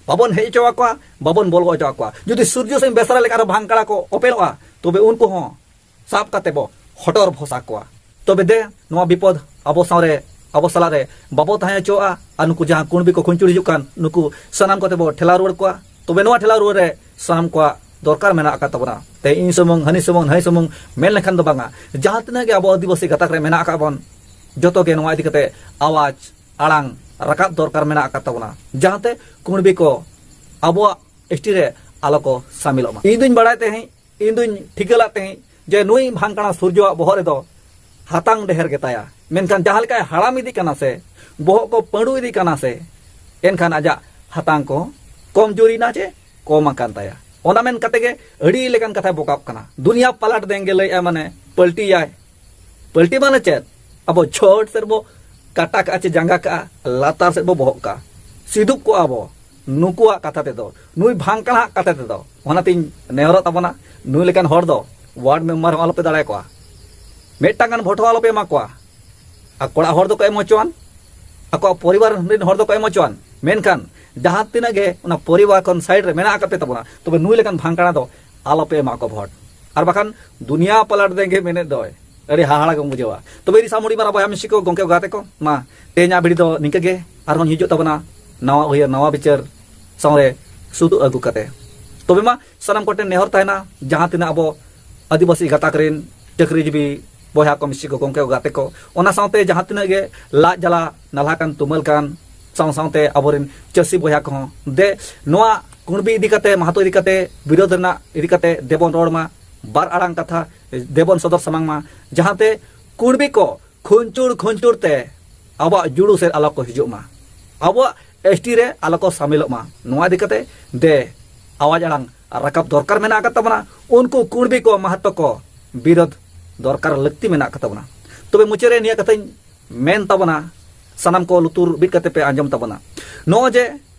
ᱵᱟᱵᱚᱱ ᱦᱮᱡ ᱦᱚᱪᱚ ᱟᱠᱚᱣᱟ, ᱵᱟᱵᱚᱱ ᱵᱚᱞᱚ ᱦᱚᱪᱚ ᱟᱠᱚᱣᱟ᱾ ᱡᱩᱫᱤ ᱥᱩᱨᱡᱚ ᱥᱮᱱ ᱵᱮᱥᱨᱟ ᱞᱮᱠᱟ ᱟᱨᱦᱚᱸ ᱵᱷᱟᱝᱠᱟᱲᱟ ᱠᱚ ᱚᱯᱮᱞᱚᱜᱼᱟ, ᱛᱚᱵᱮ ᱩᱱᱠᱩ ᱦᱚᱸ ᱥᱟᱵ ᱠᱟᱛᱮ ᱵᱚ ᱦᱚᱴᱚᱨ ᱵᱷᱚᱥᱟ ᱠᱚᱣᱟ᱾ ᱛᱚᱵᱮ ᱫᱮ, ᱱᱚᱣᱟ ᱵᱤᱯᱚᱫ ᱟᱵᱚ ᱥᱟᱶ ᱨᱮ, ᱟᱵᱚ ᱥᱟᱞᱟᱜ ᱨᱮ ᱵᱟᱵᱚ ᱛᱟᱦᱮᱸ ᱦᱚᱪᱚᱣᱟᱜᱼᱟ᱾ ᱟᱨ ᱱᱩᱠᱩ ᱡᱟᱦᱟᱸ ᱠᱩᱬᱵᱤ ᱠᱚ ᱠᱷᱩᱧᱪᱩᱲ ᱦᱤᱡᱩᱜ ᱠᱟᱱ, ᱱᱩᱠᱩ ᱥᱟᱱᱟᱢ ᱠᱚᱛᱮ ᱵᱚ ᱴᱷᱮᱞᱟᱣ ᱨᱩᱣᱟᱹᱲ ᱠᱚᱣᱟ᱾ ᱛᱚᱵᱮ ᱱᱚᱣᱟ ᱴᱷᱮᱞᱟᱣ ᱨᱩᱣᱟᱹᱲ ᱨᱮ ᱥᱟᱱᱟᱢ ᱠᱚᱣᱟᱜ ᱫᱚᱨᱠᱟᱨ ᱢᱮᱱᱟᱜ ᱟᱠᱟᱫ ᱛᱟᱵᱚᱱᱟ᱾ ᱛᱮ ᱤᱧ ᱥᱩᱢᱩᱝ, ᱦᱟᱹᱱᱤ ᱥᱩᱢᱩᱝ, ᱱᱟᱹᱭ ᱥᱩᱢᱩᱝ ᱢᱮᱱ ᱞᱮᱠᱷᱟᱱ ᱫᱚ ᱵᱟᱝᱟ᱾ ᱡᱟᱦᱟᱸ ᱛᱤᱱᱟᱹᱜ ᱜᱮ ᱟᱵᱚ ᱟᱹᱫᱤᱵᱟᱹᱥᱤ ᱜᱟᱛᱟᱠ ᱨᱮ ᱢᱮᱱᱟᱜ ᱟᱠᱟᱫ ᱵᱚᱱ, ᱡᱚᱛᱚ ᱜᱮ ᱱᱚᱣᱟ ᱤᱫᱤ ᱠᱟᱛᱮ ᱟᱣᱟᱡᱽ, ᱟᱲᱟᱝ ᱨᱟᱠᱟᱵ ᱫᱚᱨᱠᱟᱨ ᱢᱮᱱᱟᱜ ᱟᱠᱟᱫ ᱛᱟᱵᱚᱱᱟ, ᱡᱟᱦᱟᱸᱛᱮ ᱠᱩᱬᱵᱤ ᱠᱚ ᱟᱵᱚᱣᱟᱜ ᱮᱥ ᱴᱤ ᱨᱮ ᱟᱞᱚ ᱠᱚ ᱥᱟᱢᱤᱞᱚᱜ ᱢᱟ᱾ ᱤᱧ ᱫᱩᱧ ᱵᱟᱲᱟᱭ ᱛᱟᱦᱮᱸᱫ, ᱤᱧ ᱫᱩᱧ ᱴᱷᱤᱠᱟᱹ ᱞᱮᱫ ᱛᱟᱦᱮᱸᱫ ᱡᱮ ᱱᱩᱭ ᱵᱷᱟᱝᱠᱟᱲᱟ ᱥᱩᱨᱡᱚᱣᱟᱜ ᱵᱚᱦᱚᱜ ᱨᱮᱫᱚ ᱦᱟᱛᱟᱝ ᱰᱷᱮᱨ ᱜᱮᱛᱟᱭᱟ, ᱢᱮᱱᱠᱷᱟᱱ ᱡᱟᱦᱟᱸ ᱞᱮᱠᱟᱭ ᱦᱟᱲᱟᱢ ᱤᱫᱤᱜ ᱠᱟᱱᱟ ᱥᱮ, ᱵᱚᱦᱚᱜ ᱠᱚ ᱯᱟᱹᱰᱩ ᱤᱫᱤᱜ ᱠᱟᱱᱟ ᱥᱮ, ᱮᱱᱠᱷᱟᱱ ᱟᱡᱟᱜ ᱦᱟᱛᱟᱝ ᱠᱚ ᱠᱚᱢᱡᱳᱨᱤ ᱮᱱᱟ ᱪᱮ ᱠᱚᱢ ᱟᱠᱟᱱ ᱛᱟᱭᱟ᱾ ᱚᱱᱟ ᱢᱮᱱ ᱠᱟᱛᱮ ᱜᱮ ᱟᱹᱰᱤ ᱞᱮᱠᱟᱱ ᱠᱟᱛᱷᱟᱭ ᱵᱚᱠᱟᱜ ᱠᱟᱱᱟ᱾ ᱫᱩᱱᱤᱭᱟ ᱯᱟᱞᱟᱴ ᱫᱮᱝᱜᱮ ᱞᱟᱹᱭᱮᱫᱼᱟᱭ, ᱢᱟᱱᱮ ᱯᱟᱞᱴᱤᱭᱟᱭ᱾ ᱯᱟᱞᱴᱤ ᱢᱟᱱᱮ ᱪᱮᱫ? ᱟᱵᱚ ᱪᱷᱚᱴ ᱥᱮᱫ ᱵᱚ ᱠᱟᱴᱟ ᱠᱟᱜᱼᱟ ᱪᱮ ᱡᱟᱸᱜᱟ ᱠᱟᱜᱼᱟ, ᱞᱟᱛᱟᱨ ᱥᱮᱫ ᱵᱚ ᱵᱚᱦᱚᱜ ᱠᱟᱜᱼᱟ᱾ ᱥᱤᱫᱩᱵ ᱠᱚᱜᱼᱟ ᱵᱚ ᱱᱩᱠᱩᱣᱟᱜ ᱠᱟᱛᱷᱟ ᱛᱮᱫᱚ, ᱱᱩᱭ ᱵᱷᱟᱝᱠᱟᱲᱟᱜ ᱠᱟᱛᱷᱟ ᱛᱮᱫᱚ᱾ ᱚᱱᱟᱛᱤᱧ ᱱᱮᱦᱚᱨᱚᱜ ᱛᱟᱵᱚᱱᱟ, ᱱᱩᱭ ᱞᱮᱠᱟᱱ ᱦᱚᱲ ᱫᱚ ᱣᱟᱨᱰ ᱢᱮᱢᱵᱟᱨ ᱦᱚᱸ ᱟᱞᱚᱯᱮ ᱫᱟᱲᱮ ᱟᱠᱚᱣᱟ, ᱢᱤᱫᱴᱟᱝ ᱜᱟᱱ ᱵᱷᱳᱴ ᱦᱚᱸ ᱟᱞᱚᱯᱮ ᱮᱢᱟ ᱠᱚᱣᱟ᱾ ᱟᱠᱚ ᱚᱲᱟᱜ ᱦᱚᱲ ᱫᱚᱠᱚ ᱮᱢ ᱦᱚᱪᱚᱣᱟᱱ, ᱟᱠᱚᱣᱟᱜ ᱯᱚᱨᱤᱵᱟᱨ ᱨᱮᱱ ᱦᱚᱲ ᱫᱚᱠᱚ ᱮᱢ ᱦᱚᱪᱚᱣᱟᱱ, ᱢᱮᱱᱠᱷᱟᱱ ᱡᱟᱦᱟᱸ ᱛᱤᱱᱟᱹᱜ ᱜᱮ ᱚᱱᱟ ᱯᱚᱨᱤᱵᱟᱨ ᱠᱷᱚᱱ ᱥᱟᱭᱤᱰ ᱨᱮ ᱢᱮᱱᱟᱜ ᱟᱠᱟᱫ ᱯᱮ ᱛᱟᱵᱚᱱᱟ, ᱛᱚᱵᱮ ᱱᱩᱭ ᱞᱮᱠᱟᱱ ᱵᱷᱟᱝᱠᱟᱲᱟ ᱫᱚ ᱟᱞᱚᱯᱮ ᱮᱢᱟ ᱠᱚ ᱵᱷᱳᱴ, ᱟᱨ ᱵᱟᱠᱷᱟᱱ ᱫᱩᱱᱤᱭᱟ ᱯᱟᱞᱟᱴ ᱫᱮᱸᱜᱮ ᱢᱮᱱᱮᱫ ᱫᱚᱭ᱾ ᱟᱹᱰᱤ ᱦᱟᱦᱟᱲᱟ ᱜᱮᱢ ᱵᱩᱡᱷᱟᱹᱣᱟ᱾ ᱛᱚᱵᱮ ᱤᱧ ᱥᱟᱢᱩᱲᱤ ᱢᱟᱨᱟ ᱵᱚᱭᱦᱟ ᱢᱤᱥᱤ ᱠᱚ, ᱜᱚᱝᱠᱮ ᱜᱟᱛᱮ ᱠᱚ, ᱢᱟ ᱛᱮᱦᱮᱧᱟᱜ ᱵᱷᱤᱰᱤᱭᱳ ᱫᱚ ᱱᱤᱝᱠᱟᱹ ᱜᱮ, ᱟᱨᱦᱚᱸ ᱦᱤᱡᱩᱜ ᱛᱟᱵᱚᱱᱟ ᱱᱟᱣᱟ ᱩᱭᱦᱟᱹᱨ, ᱱᱟᱣᱟ ᱵᱤᱪᱟᱹᱨ ᱥᱟᱶᱨᱮ ᱥᱩᱫᱩ ᱟᱹᱜᱩ ᱠᱟᱛᱮ᱾ ᱛᱚᱵᱮ ᱢᱟ ᱥᱟᱱᱟᱢ ᱠᱚᱴᱷᱮᱱ ᱱᱮᱦᱚᱨ ᱛᱟᱦᱮᱱᱟ, ᱡᱟᱦᱟᱸ ᱛᱤᱱᱟᱹᱜ ᱟᱵᱚ ᱟᱹᱫᱤᱵᱟᱹᱥᱤ ᱜᱟᱛᱟᱠ ᱨᱮᱱ ᱪᱟᱹᱠᱨᱤᱡᱤᱵᱤ ᱵᱚᱭᱦᱟ ᱠᱚ, ᱢᱤᱥᱤ ᱠᱚ, ᱜᱚᱝᱠᱮ ᱠᱚ, ᱜᱟᱛᱮ ᱠᱚ, ᱚᱱᱟ ᱥᱟᱶᱛᱮ ᱡᱟᱦᱟᱸ ᱛᱤᱱᱟᱹᱜ ᱜᱮ ᱞᱟᱡ ᱡᱟᱞᱟ, ᱱᱟᱞᱦᱟ ᱠᱟᱱ, ᱛᱩᱢᱟᱹᱞ ᱠᱟᱱ, ᱥᱟᱶ ᱥᱟᱶᱛᱮ ᱟᱵᱚᱨᱮᱱ ᱪᱟᱹᱥᱤ ᱵᱚᱭᱦᱟ ᱠᱚᱦᱚᱸ ᱫᱮ ᱱᱚᱣᱟ ᱠᱩᱬᱵᱤ ᱤᱫᱤ ᱠᱟᱛᱮ, ᱢᱟᱦᱟᱛᱚ ᱤᱫᱤ ᱠᱟᱛᱮ, ᱵᱤᱨᱳᱫᱷ ᱨᱮᱱᱟᱜ ᱤᱫᱤ ᱠᱟᱛᱮ ᱫᱮᱵᱚᱱ ᱨᱚᱲ ᱢᱟ, ᱵᱟᱨ ᱟᱲᱟᱝ ᱠᱟᱛᱷᱟ ᱫᱮᱵᱚᱱ ᱥᱚᱫᱚᱨ ᱥᱟᱢᱟᱝ ᱢᱟ, ᱡᱟᱦᱟᱸᱛᱮ ᱠᱩᱬᱵᱤ ᱠᱚ ᱠᱷᱩᱧᱪᱩᱲ ᱠᱷᱩᱧᱪᱩᱲ ᱛᱮ ᱟᱵᱚᱣᱟᱜ ᱡᱩᱲᱩ ᱥᱮᱫ ᱟᱞᱚ ᱠᱚ ᱦᱤᱡᱩᱜ ᱢᱟ, ᱟᱵᱚᱣᱟᱜ ᱮᱥ ᱴᱤ ᱨᱮ ᱟᱞᱚ ᱠᱚ ᱥᱟᱢᱤᱞᱚᱜ ᱢᱟ᱾ ᱱᱚᱣᱟ ᱤᱫᱤ ᱠᱟᱛᱮ ᱫᱮ ᱟᱣᱟᱡ ᱟᱲᱟᱝ ᱨᱟᱠᱟᱵ ᱫᱚᱨᱠᱟᱨ ᱢᱮᱱᱟᱜ ᱟᱠᱟᱫ ᱛᱟᱵᱚᱱᱟ᱾ ᱩᱱᱠᱩ ᱠᱩᱬᱵᱤ ᱠᱚ ᱢᱟᱦᱟᱛᱚ ᱠᱚ ᱵᱤᱨᱳᱫᱷ ᱫᱚᱨᱠᱟᱨ ᱞᱟᱹᱠᱛᱤ ᱢᱮᱱᱟᱜ ᱟᱠᱟᱫ ᱛᱟᱵᱚᱱᱟ᱾ ᱛᱚᱵᱮ ᱢᱩᱪᱟᱹᱫ ᱨᱮ ᱱᱤᱭᱟᱹ ᱠᱟᱛᱷᱟᱧ ᱢᱮᱱ ᱛᱟᱵᱚᱱᱟ, ᱥᱟᱱᱟᱢ ᱠᱚ ᱞᱩᱛᱩᱨ ᱵᱤᱫ ᱠᱟᱛᱮ ᱯᱮ ᱟᱸᱡᱚᱢ ᱛᱟᱵᱚᱱᱟ᱾ ᱱᱚᱜᱼᱚᱭ ᱡᱮ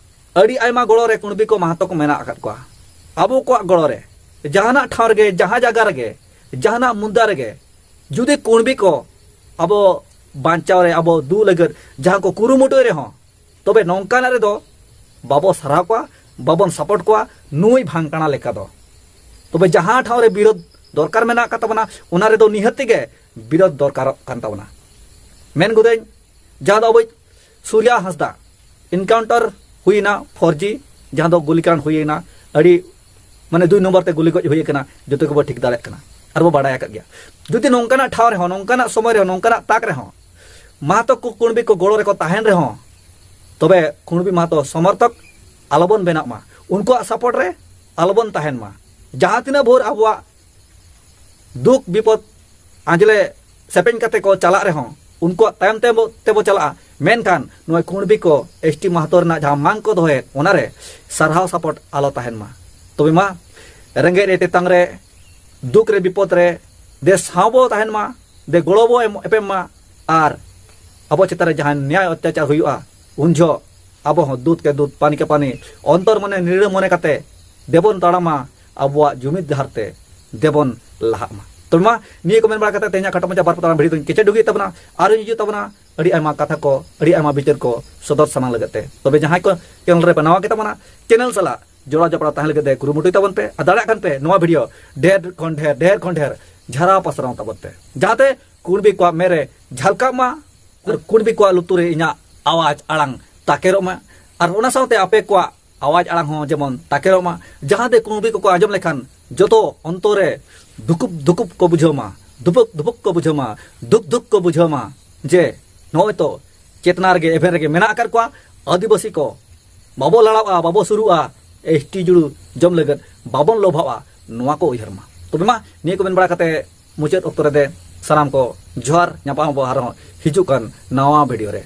ᱟᱹᱰᱤ ᱟᱭᱢᱟ ᱜᱚᱲᱚ ᱨᱮ ᱠᱩᱬᱵᱤ ᱠᱚ ᱢᱟᱦᱟᱛᱚ ᱠᱚ ᱢᱮᱱᱟᱜ ᱟᱠᱟᱫ ᱠᱚᱣᱟ, ᱟᱵᱚ ᱠᱚᱣᱟᱜ ᱜᱚᱲᱚ ᱨᱮ, ᱡᱟᱦᱟᱱᱟᱜ ᱴᱷᱟᱶ ᱨᱮᱜᱮ, ᱡᱟᱦᱟᱸ ᱡᱟᱭᱜᱟ ᱨᱮᱜᱮ, ᱡᱟᱦᱟᱱᱟᱜ ᱢᱩᱫᱽᱫᱟ ᱨᱮᱜᱮ, ᱡᱩᱫᱤ ᱠᱩᱬᱵᱤ ᱠᱚ ᱟᱵᱚ ᱵᱟᱧᱪᱟᱣ ᱨᱮ, ᱟᱵᱚ ᱫᱩ ᱞᱟᱹᱜᱤᱫ ᱡᱟᱦᱟᱸ ᱠᱚ ᱠᱩᱨᱩᱢᱩᱴᱩᱭ ᱨᱮᱦᱚᱸ, ᱛᱚᱵᱮ ᱱᱚᱝᱠᱟᱱᱟᱜ ᱨᱮᱫᱚ ᱵᱟᱵᱚ ᱥᱟᱨᱦᱟᱣ ᱠᱚᱣᱟ, ᱵᱟᱵᱚᱱ ᱥᱟᱯᱳᱨᱴ ᱠᱚᱣᱟ ᱱᱩᱭ ᱵᱷᱟᱝᱠᱟᱲᱟ ᱞᱮᱠᱟ ᱫᱚ᱾ ᱛᱚᱵᱮ ᱡᱟᱦᱟᱸ ᱴᱷᱟᱶ ᱨᱮ ᱵᱤᱨᱳᱫᱷ ᱫᱚᱨᱠᱟᱨ ᱢᱮᱱᱟᱜ ᱟᱠᱟᱫ ᱛᱟᱵᱚᱱᱟ, ᱚᱱᱟ ᱨᱮᱫᱚ ᱱᱤᱦᱟᱹᱛ ᱜᱮ ᱵᱤᱨᱳᱫᱷ ᱫᱚᱨᱠᱟᱨᱚᱜ ᱠᱟᱱ ᱛᱟᱵᱚᱱᱟ᱾ ᱢᱮᱱ ᱜᱚᱫᱟᱹᱧ, ᱡᱟᱦᱟᱸ ᱫᱚ ᱟᱵᱚᱭᱤᱡ ᱥᱩᱨᱭᱟ ᱦᱟᱸᱥᱫᱟ ᱮᱱᱠᱟᱣᱩᱱᱴᱟᱨ ᱦᱩᱭᱱᱟ, ᱯᱷᱳᱨ ᱡᱤ, ᱡᱟᱦᱟᱸ ᱫᱚ ᱜᱩᱞᱤᱠᱟᱱᱰ ᱦᱩᱭᱱᱟ, ᱟᱹᱰᱤ, ᱢᱟᱱᱮ, ᱫᱩᱭ ᱱᱚᱢᱵᱚᱨ ᱛᱮ ᱜᱩᱞᱤ ᱜᱚᱡ ᱦᱩᱭ ᱟᱠᱟᱱᱟ, ᱡᱚᱛᱚ ᱜᱮᱵᱚ ᱴᱷᱤᱠ ᱫᱟᱲᱮᱭᱟᱜ ᱠᱟᱱᱟ, ᱟᱨ ᱵᱚ ᱵᱟᱲᱟᱭ ᱟᱠᱟᱫ ᱜᱮᱭᱟ᱾ ᱡᱩᱫᱤ ᱱᱚᱝᱠᱟᱱᱟᱜ ᱴᱷᱟᱶ ᱨᱮᱦᱚᱸ, ᱱᱚᱝᱠᱟᱱᱟᱜ ᱥᱚᱢᱚᱭ ᱨᱮᱦᱚᱸ, ᱱᱚᱝᱠᱟᱱᱟᱜ ᱛᱟᱠ ᱨᱮᱦᱚᱸ ᱢᱟᱦᱟᱛᱚ ᱠᱚ ᱠᱩᱬᱵᱤ ᱠᱚ ᱜᱚᱲᱚ ᱨᱮᱠᱚ ᱛᱟᱦᱮᱱ ᱨᱮᱦᱚᱸ, ᱛᱚᱵᱮ ᱠᱩᱬᱵᱤ ᱢᱟᱦᱟᱛᱚ ᱥᱚᱢᱚᱨᱛᱷᱚᱠ ᱟᱞᱚᱵᱚᱱ ᱵᱮᱱᱟᱜ ᱢᱟ, ᱩᱱᱠᱩᱣᱟᱜ ᱥᱟᱯᱳᱨᱴ ᱨᱮ ᱟᱞᱚᱵᱚᱱ ᱛᱟᱦᱮᱱ ᱢᱟ᱾ ᱡᱟᱦᱟᱸ ᱛᱤᱱᱟᱹᱜ ᱵᱷᱳᱨ ᱟᱵᱚᱣᱟᱜ ᱫᱩᱠ ᱵᱤᱯᱚᱫ ᱟᱸᱡᱽᱞᱮ ᱥᱮᱯᱮᱧ ᱠᱟᱛᱮ ᱠᱚ ᱪᱟᱞᱟᱜ ᱨᱮᱦᱚᱸ, ᱩᱱᱠᱩᱣᱟᱜ ᱛᱟᱭᱚᱢ ᱛᱮᱵᱚ, ᱛᱮᱵᱚ ᱪᱟᱞᱟᱜᱼᱟ, ᱢᱮᱱᱠᱷᱟᱱ ᱱᱚᱜᱼᱚᱭ ᱠᱩᱬᱵᱤ ᱠᱚ, ᱮᱥ ᱴᱤ ᱢᱟᱦᱟᱛᱚ ᱨᱮᱱᱟᱜ ᱡᱟᱦᱟᱸ ᱢᱟᱝ ᱠᱚ ᱫᱚᱦᱚᱭᱮᱫ, ᱚᱱᱟᱨᱮ ᱥᱟᱨᱦᱟᱣ ᱥᱟᱯᱳᱨᱴ ᱟᱞᱚ ᱛᱟᱦᱮᱱ ᱢᱟ᱾ ᱛᱚᱵᱮ ᱢᱟ, ᱨᱮᱸᱜᱮᱡ ᱨᱮ, ᱛᱮᱛᱟᱝ ᱨᱮ, ᱫᱩᱠ ᱨᱮ, ᱵᱤᱯᱚᱫ ᱨᱮ ᱫᱮ ᱥᱟᱶ ᱵᱚ ᱛᱟᱦᱮᱱ ᱢᱟ, ᱫᱮ ᱜᱚᱲᱚ ᱵᱚ ᱮᱢ, ᱮᱯᱮᱢ ᱢᱟ, ᱟᱨ ᱟᱵᱚ ᱪᱮᱛᱟᱱ ᱨᱮ ᱡᱟᱦᱟᱸ ᱱᱮᱭᱟᱭ ᱚᱛᱛᱟᱪᱟᱨ ᱦᱩᱭᱩᱜᱼᱟ, ᱩᱱ ᱡᱚᱦᱚᱜ ᱟᱵᱚ ᱦᱚᱸ ᱫᱩᱫᱷ ᱠᱮ ᱫᱩᱫᱷ, ᱯᱟᱱᱤ ᱠᱮ ᱯᱟᱱᱤ, ᱚᱱᱛᱚᱨ ᱢᱚᱱᱮ ᱱᱤᱨᱟᱹ ᱢᱚᱱᱮ ᱠᱟᱛᱮ ᱫᱮᱵᱚᱱ ᱛᱟᱲᱟᱢᱟ ᱟᱵᱚᱣᱟᱜ ᱡᱩᱢᱤᱫ ᱰᱟᱦᱟᱨ ᱛᱮ, ᱫᱮᱵᱚᱱ ᱞᱟᱦᱟᱜ ᱢᱟ᱾ ᱛᱚᱵᱮ ᱢᱟ, ᱱᱤᱭᱟᱹ ᱠᱚ ᱢᱮᱱ ᱵᱟᱲᱟ ᱠᱟᱛᱮ ᱛᱮᱦᱮᱧᱟᱜ ᱠᱷᱟᱴᱚ ᱢᱟᱪᱷᱟ ᱵᱟᱨ ᱯᱟᱛᱟᱲᱟᱝ ᱵᱷᱤᱰᱤᱭᱳ ᱫᱚᱧ ᱠᱮᱪᱮᱫ ᱰᱩᱜᱤᱭᱮᱫ ᱛᱟᱵᱚᱱᱟ᱾ ᱟᱨ ᱦᱤᱡᱩᱜ ᱛᱟᱵᱚᱱᱟ ᱟᱹᱰᱤ ᱟᱭᱢᱟ ᱠᱟᱛᱷᱟ ᱠᱚ, ᱟᱹᱰᱤ ᱟᱭᱢᱟ ᱵᱤᱪᱟᱹᱨ ᱠᱚ ᱥᱚᱫᱚᱨ ᱥᱟᱢᱟᱝ ᱞᱟᱹᱜᱤᱫ ᱛᱮ᱾ ᱛᱚᱵᱮ ᱡᱟᱦᱟᱸᱭ ᱠᱚ ᱪᱮᱱᱮᱞ ᱨᱮ ᱯᱮ ᱱᱟᱣᱟ ᱜᱮ ᱛᱟᱵᱚᱱᱟ, ᱪᱮᱱᱮᱞ ᱥᱟᱞᱟᱜ ᱡᱚᱲᱟᱣ ᱡᱚᱯᱲᱟᱣ ᱛᱟᱦᱮᱸ ᱞᱟᱹᱜᱤᱫ ᱛᱮ ᱠᱩᱨᱩᱢᱩᱴᱩᱭ ᱛᱟᱵᱚᱱ ᱯᱮ, ᱟᱨ ᱫᱟᱲᱮᱭᱟᱜ ᱠᱷᱟᱱ ᱯᱮ ᱱᱚᱣᱟ ᱵᱷᱤᱰᱤᱭᱳ ᱰᱷᱮᱨ ᱠᱷᱚᱱ ᱰᱷᱮᱨ, ᱰᱷᱮᱨ ᱠᱷᱚᱱ ᱰᱷᱮᱨ ᱡᱷᱟᱨᱟᱣ ᱯᱟᱥᱱᱟᱣ ᱛᱟᱵᱚᱱ ᱯᱮ, ᱡᱟᱦᱟᱸᱛᱮ ᱠᱩᱬᱵᱤ ᱠᱚᱣᱟᱜ ᱢᱮᱫ ᱨᱮ ᱡᱷᱟᱞᱠᱟᱜ ᱢᱟ, ᱟᱨ ᱠᱩᱬᱵᱤ ᱠᱚᱣᱟᱜ ᱞᱩᱛᱩᱨ ᱨᱮ ᱤᱧᱟᱹᱜ ᱟᱣᱟᱡᱽ ᱟᱲᱟᱝ ᱛᱟᱠᱮᱨᱚᱜ ᱢᱟ, ᱟᱨ ᱚᱱᱟ ᱥᱟᱶᱛᱮ ᱟᱯᱮ ᱠᱚᱣᱟᱜ ᱟᱣᱟᱡᱽ ᱟᱲᱟᱝ ᱦᱚᱸ ᱡᱮᱢᱚᱱ ᱛᱟᱠᱮᱨᱚᱜ ᱢᱟ, ᱡᱟᱦᱟᱸᱛᱮ ᱠᱩᱬᱵᱤ ᱠᱚᱠᱚ ᱟᱸᱡᱚᱢ ᱞᱮᱠᱷᱟᱱ ᱡᱚᱛᱚ ᱚᱱᱛᱚᱨ ᱨᱮ ᱫᱩᱠᱩᱵ ᱫᱩᱠᱩᱵ ᱠᱚ ᱵᱩᱡᱷᱟᱹᱣ ᱢᱟ, ᱫᱩᱯᱩᱠ ᱫᱩᱯᱩᱠ ᱠᱚ ᱵᱩᱡᱷᱟᱹᱣ ᱢᱟ, ᱫᱩᱠ ᱫᱩᱠ ᱠᱚ ᱵᱩᱡᱷᱟᱹᱣ ᱢᱟ, ᱡᱮ ᱱᱚᱜᱼᱚᱭ ᱛᱚ ᱪᱮᱛᱱᱟ ᱨᱮᱜᱮ, ᱮᱵᱷᱮᱱ ᱨᱮᱜᱮ ᱢᱮᱱᱟᱜ ᱟᱠᱟᱫ ᱠᱚᱣᱟ ᱟᱹᱫᱤᱵᱟᱹᱥᱤ ᱠᱚ᱾ ᱵᱟᱵᱚ ᱞᱟᱲᱟᱣᱜᱼᱟ, ᱵᱟᱵᱚ ᱥᱩᱨᱩᱜᱼᱟ, ᱮᱥ ᱴᱤ ᱡᱩᱲᱩ ᱡᱚᱢ ᱞᱟᱹᱜᱤᱫ ᱵᱟᱵᱚᱱ ᱞᱚᱵᱷᱟᱜᱼᱟ, ᱱᱚᱣᱟ ᱠᱚ ᱩᱭᱦᱟᱹᱨ ᱢᱟ᱾ ᱛᱚᱵᱮ ᱢᱟ, ᱱᱤᱭᱟᱹ ᱠᱚ ᱢᱮᱱ ᱵᱟᱲᱟ ᱠᱟᱛᱮ ᱢᱩᱪᱟᱹᱫ ᱚᱠᱛᱚ ᱨᱮᱫᱚ ᱥᱟᱱᱟᱢ ᱠᱚ ᱡᱚᱦᱟᱨ, ᱧᱟᱯᱟᱢ ᱟᱵᱚ ᱟᱨᱦᱚᱸ ᱦᱤᱡᱩᱜ ᱠᱟᱱ ᱱᱟᱣᱟ ᱵᱷᱤᱰᱤᱭᱳ ᱨᱮ᱾